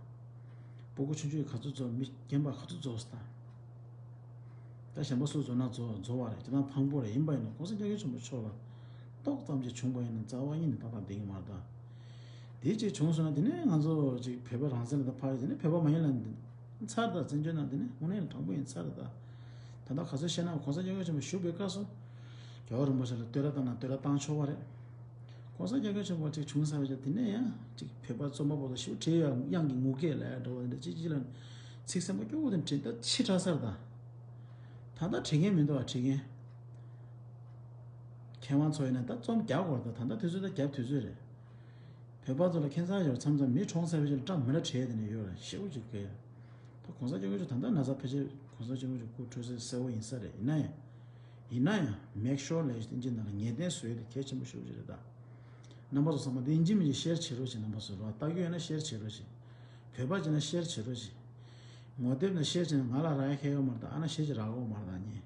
ཕྲུ་གུ་ཆུང་ཆུང་ག་ཚོད་རྫོགས། མི་རྒན་པ་ག་ཚོད་རྫོགས་སོང་ད། ད་གཞན་པ་སུ་རྫོགས་ན་རྫོགས་རྫོགས་པ་རེད། ཁྱེད་རང་ཕངས་པོ་རེད། ཡིན་པ་ཡིན་ན་གོང་ས་སྐྱབས་མགོན་ཆེན་པོ་མཆོག་ལ་ཏོག་ཙམ་ཅིག་བྱུང་པ་ཡིན་ན་རྩ་བ་ཉིད་ནས་ཏག་ཏག་བསྡད་ཀྱི་མ་རེད་ད། དེ་ཅིག་བྱུང་སོང་ན་དེ་ནས་ང་ཚོ་ཅིག་བོད་པ་རང་བཙན་ལ་ད་ཕར་དེ་ནས་བོད་པ་མ་ཡིན་ལ་ཚར་ད། བཙན་བྱོལ་ནང་དེ་ནས་དངོས་གནས་ལ་དྲང་པོ་ཡིན་ཚར་ད། ད་ལྟ་ག་ཚོད་བཤད་ན་གོང་ས་སྐྱབས་མགོན་ཆེན་པོ་བཞུགས་པའི་སྐབས་སུ་རྒྱལ་བ་རིན་པོ་ཆེ་ལ་བསྟོད་ར་བཏང་ན་བསྟོད་ར་བཏང་ཆོག་པ་རེད། གོང་ས་སྐྱབས་མགོན་ཆེན་པོ་ཅིག་བྱུང་ཚར་བའི་རྗེས་དེ་ནས་ཡང་ཅིག་བོད་པ་རྩོམ་པ་པོ་དང་ཞིབ་ཕྲའི་དབྱངས་ཀྱི་ངུ་སྐད་ལ་འགྲོ་བ་འདྲ་ཅིག་ཅིག་ལ་ཚིག་སེམས་པ་སྐྱོ་བོ་དེ་བྲིས་ད་ཕྱི་དྲགས་ཚར་ད། ད་ལྟ་བྲིས་མཁན་མི་འདུག་བ་བྲིས་མཁན། མཁས་དབང་ཚོ་ཡིན་ན་ད་རྩོམ་རྒྱག་དགོས་རེད་ད། ད་ལྟ་དུས་ཚོད་ད་རྒྱབ་དུས་ཚོད་རེད། བོད་པ་ཚོ་ལ་ཁྱད་མཚར་ཡོད། མཚམས་མཚམས་མི་གྲོངས་ཚར་བའི་རྗེས་ལ་སྐྲག་མི་སྐྲག་བྲིས་དེ་ནས་ཡོད་རེད། ཤེའུ་ཅིག་གི། ད་གོང་ས་སྐྱབས་མགོན་ཆེན་པོ་ད་ལྟ་ན་ཚ་ཕལ་ཆེར་གོང་ས་སྐྱབས་མགོན་ཆེན་པོ་སྐུ་གྲོངས་ཚར་གསལ་བོ་ཡིན་ས་རེད། ཡིན་ན་ཡང་། ཡིན་ན་ཡང་མེག་ཤོར་ལབ་ཡ་ཞིག་དེ་འདྲ་ནང་ལ་ངེས་གཏན་བཟོ་ཡ་དེ་གལ་ཆེན་པོ་ཤོས་ཅིག་རེད་ད། རྣམ་པ་ཚོ་ཚང་མ་དེ་ཡིན་གཅིག་མིན་གཅིག་ཤེར་བྱེད་རོགས་བྱེད། རྣམ་པ་ཚོ་རོགས་ལྟ་རྒྱུ་ཡོད་ན་ཤེར་བྱེད་རོགས་བྱེད། བོད་པ་བྱས་ན་ཤེར་བྱེད་རོགས་བྱེད། ངོ་དེབ་ནང་ཤེར་བྱས་ན་ང་ལ་རག་ཡ་ཁེལ་ཡོད་མ་རེད་ད། ཨ་ན་ཤེར་བྱེད་རག་གོ་མ་རེད་ད་ངས།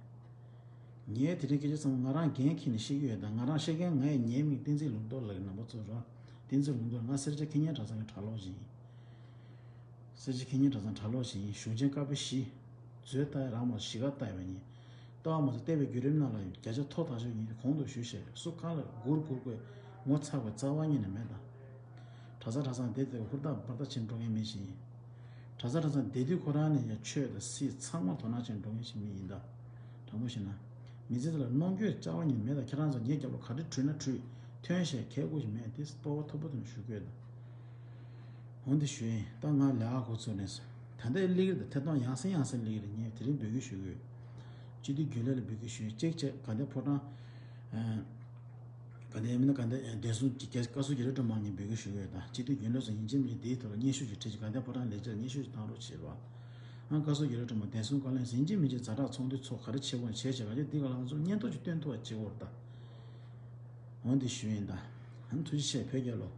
ངས་དེ་རིང་སྐད་ཆ་ཚང་མ་ང་རང་འགན་འཁྱེར་ནས་བཤད་ཀྱི་ཡོད་ད། ང་རང་བཤད་མཁན་ང་ཡི་ངའི་མིང་བསྟན་འཛིན་ལུང་རྟོགས་ལགས་ཡིན། རྣམ་པ་ཚོ་རོགས། བསྟན་འཛིན་ལུང་རྟོགས་ང་སེར་བྱེས་ཁེ་ཉེན་གྲྭ་ཚང་གི་གྲྭ་ལོག་ཅིག་ཡིན། སེར་བྱེས་ཁེ་ཉེན་གྲྭ་ཚང་གྲྭ་ལོག་ཅིག་ཡིན། གཞུང་ཆེན་བཀའ་པོད་བཞི། མཛོད་ལྟ་ཡ་རང་མ་གཞིས་ཀ་ལྟ་ཡ་བ་ཡིན། ལྟ་བ་མ་ཚོ་བལྟས་པའི་བརྒྱུད་རིམ་ནང་ལ་བརྒྱ་ཆ་ཐོག་ཐག་ཆོད་ཡིན། གོང་དུ་ཞུས་བཞིན་སུ་གང་ལ་སྒུར་སྒུར་དགོས་ངོ་ཚ་དགོས་རྩ་བ་ཉིད་ནས་མེད་ད། གྲྭ་ཚང་གྲྭ་ཚང་བསྡད་དེ་ཧུར་ཐག་འབར་ཐག་བྱེད་འགྲོ་མཁན་མི་ཞིག་ཡིན། གྲྭ་ཚང་གྲྭ་ཚང་བསྡད་དུས་ཁོ་རང་ནས་ཡང་ཆོས་དང་སྲིད་ཚང་མར་དོ་སྣང་བྱེད་འགྲོ་མཁན་ཞིག་མི་ཡིན་ད། དྲང་པོ་བཤད་ན། མི་ཚེ་འདི་ལ་གནོང་འགྱོད་རྩ་བ་ཉིད་མེད་ད། ཁྱེད་རང་ཚོ་ངའི་རྒྱབ་ལ་ག་རེ་བྲིས་ན་བྲིས། ཐོན་ཞེས་གལ་དགོས་ཞིག་མེད། དེ་སྤོབས་པ་མཐོན་པོ་ཐོག་ནས་ཞུ་དགོས་ད། འོན་ཏེ་ཞུ་ཡིན། ད་ང་ལས་ཀ་འགོ་ཚུགས་ནས་སོང་། ད་ལྟའི་སླེབས་ཀྱི་རེད་ད། ཐད་གཏོང་ཡང་སེ་ཡང་སེ་སླེབས་ཀྱི་རེད། ངས་དེ་རིང་འབོད་སྐུལ་ཞུ་གི་ཡོད། སྤྱི་འཐུས་རྒྱུན་ལས་ལ་འབོད་སྐུལ་ཞུ་ཡིན། གཅིག་བྱས་དགའ་ལྡན་ཕོ་བྲང་། ཨ། དགའ་ལྡན་མིན་ན་དགའ་ལྡན་བདེ་སྲུང་གི་བཀའ་ཟུར་རྒྱ་རི་སྒྲོལ་མ་ངས་འབོད་སྐུལ་ཞུ་གི་ཡོད་ད། སྤྱི་འཐུས་རྒྱུན་ལས་ཚོ་ཡིན་གཅིག་མིན་གཅིག་འདིའི་ཐོག་ལ་སྙན་ཞུ་ཞིག་བྲིས་ཤིག་དགའ་ལྡན་ཕོ་བྲང་ལས་བྱེད་ལ་སྙན་ཞུ་ཞིག་བཏང་རོགས་བྱེད་རོགས། ཨང་། བཀའ་ཟུར་རྒྱ་རི་སྒྲོལ་མ་བདེ་སྲུང་བཀའ་བློན་ཡིན་གཅིག་མིན་གཅིག་ཛ་དྲག་ཚོགས་འདུ་ཚོགས་ག་རེ་བྱེད་དགོས་བྱས་བྱས་ག་ཅིག་འདི་ག་ལ་ང་ཚོར་སྙན་ཐོ་ཞིག་སྟོན་ཐུབ་པ་བྱེད་དགོས་རེད་ད། འོན་ཏེ་ཞུ་ཡིན་ད། ཨང་། ཐུགས་རྗེ་ཆེ། བོད་རྒྱལ་ལོ།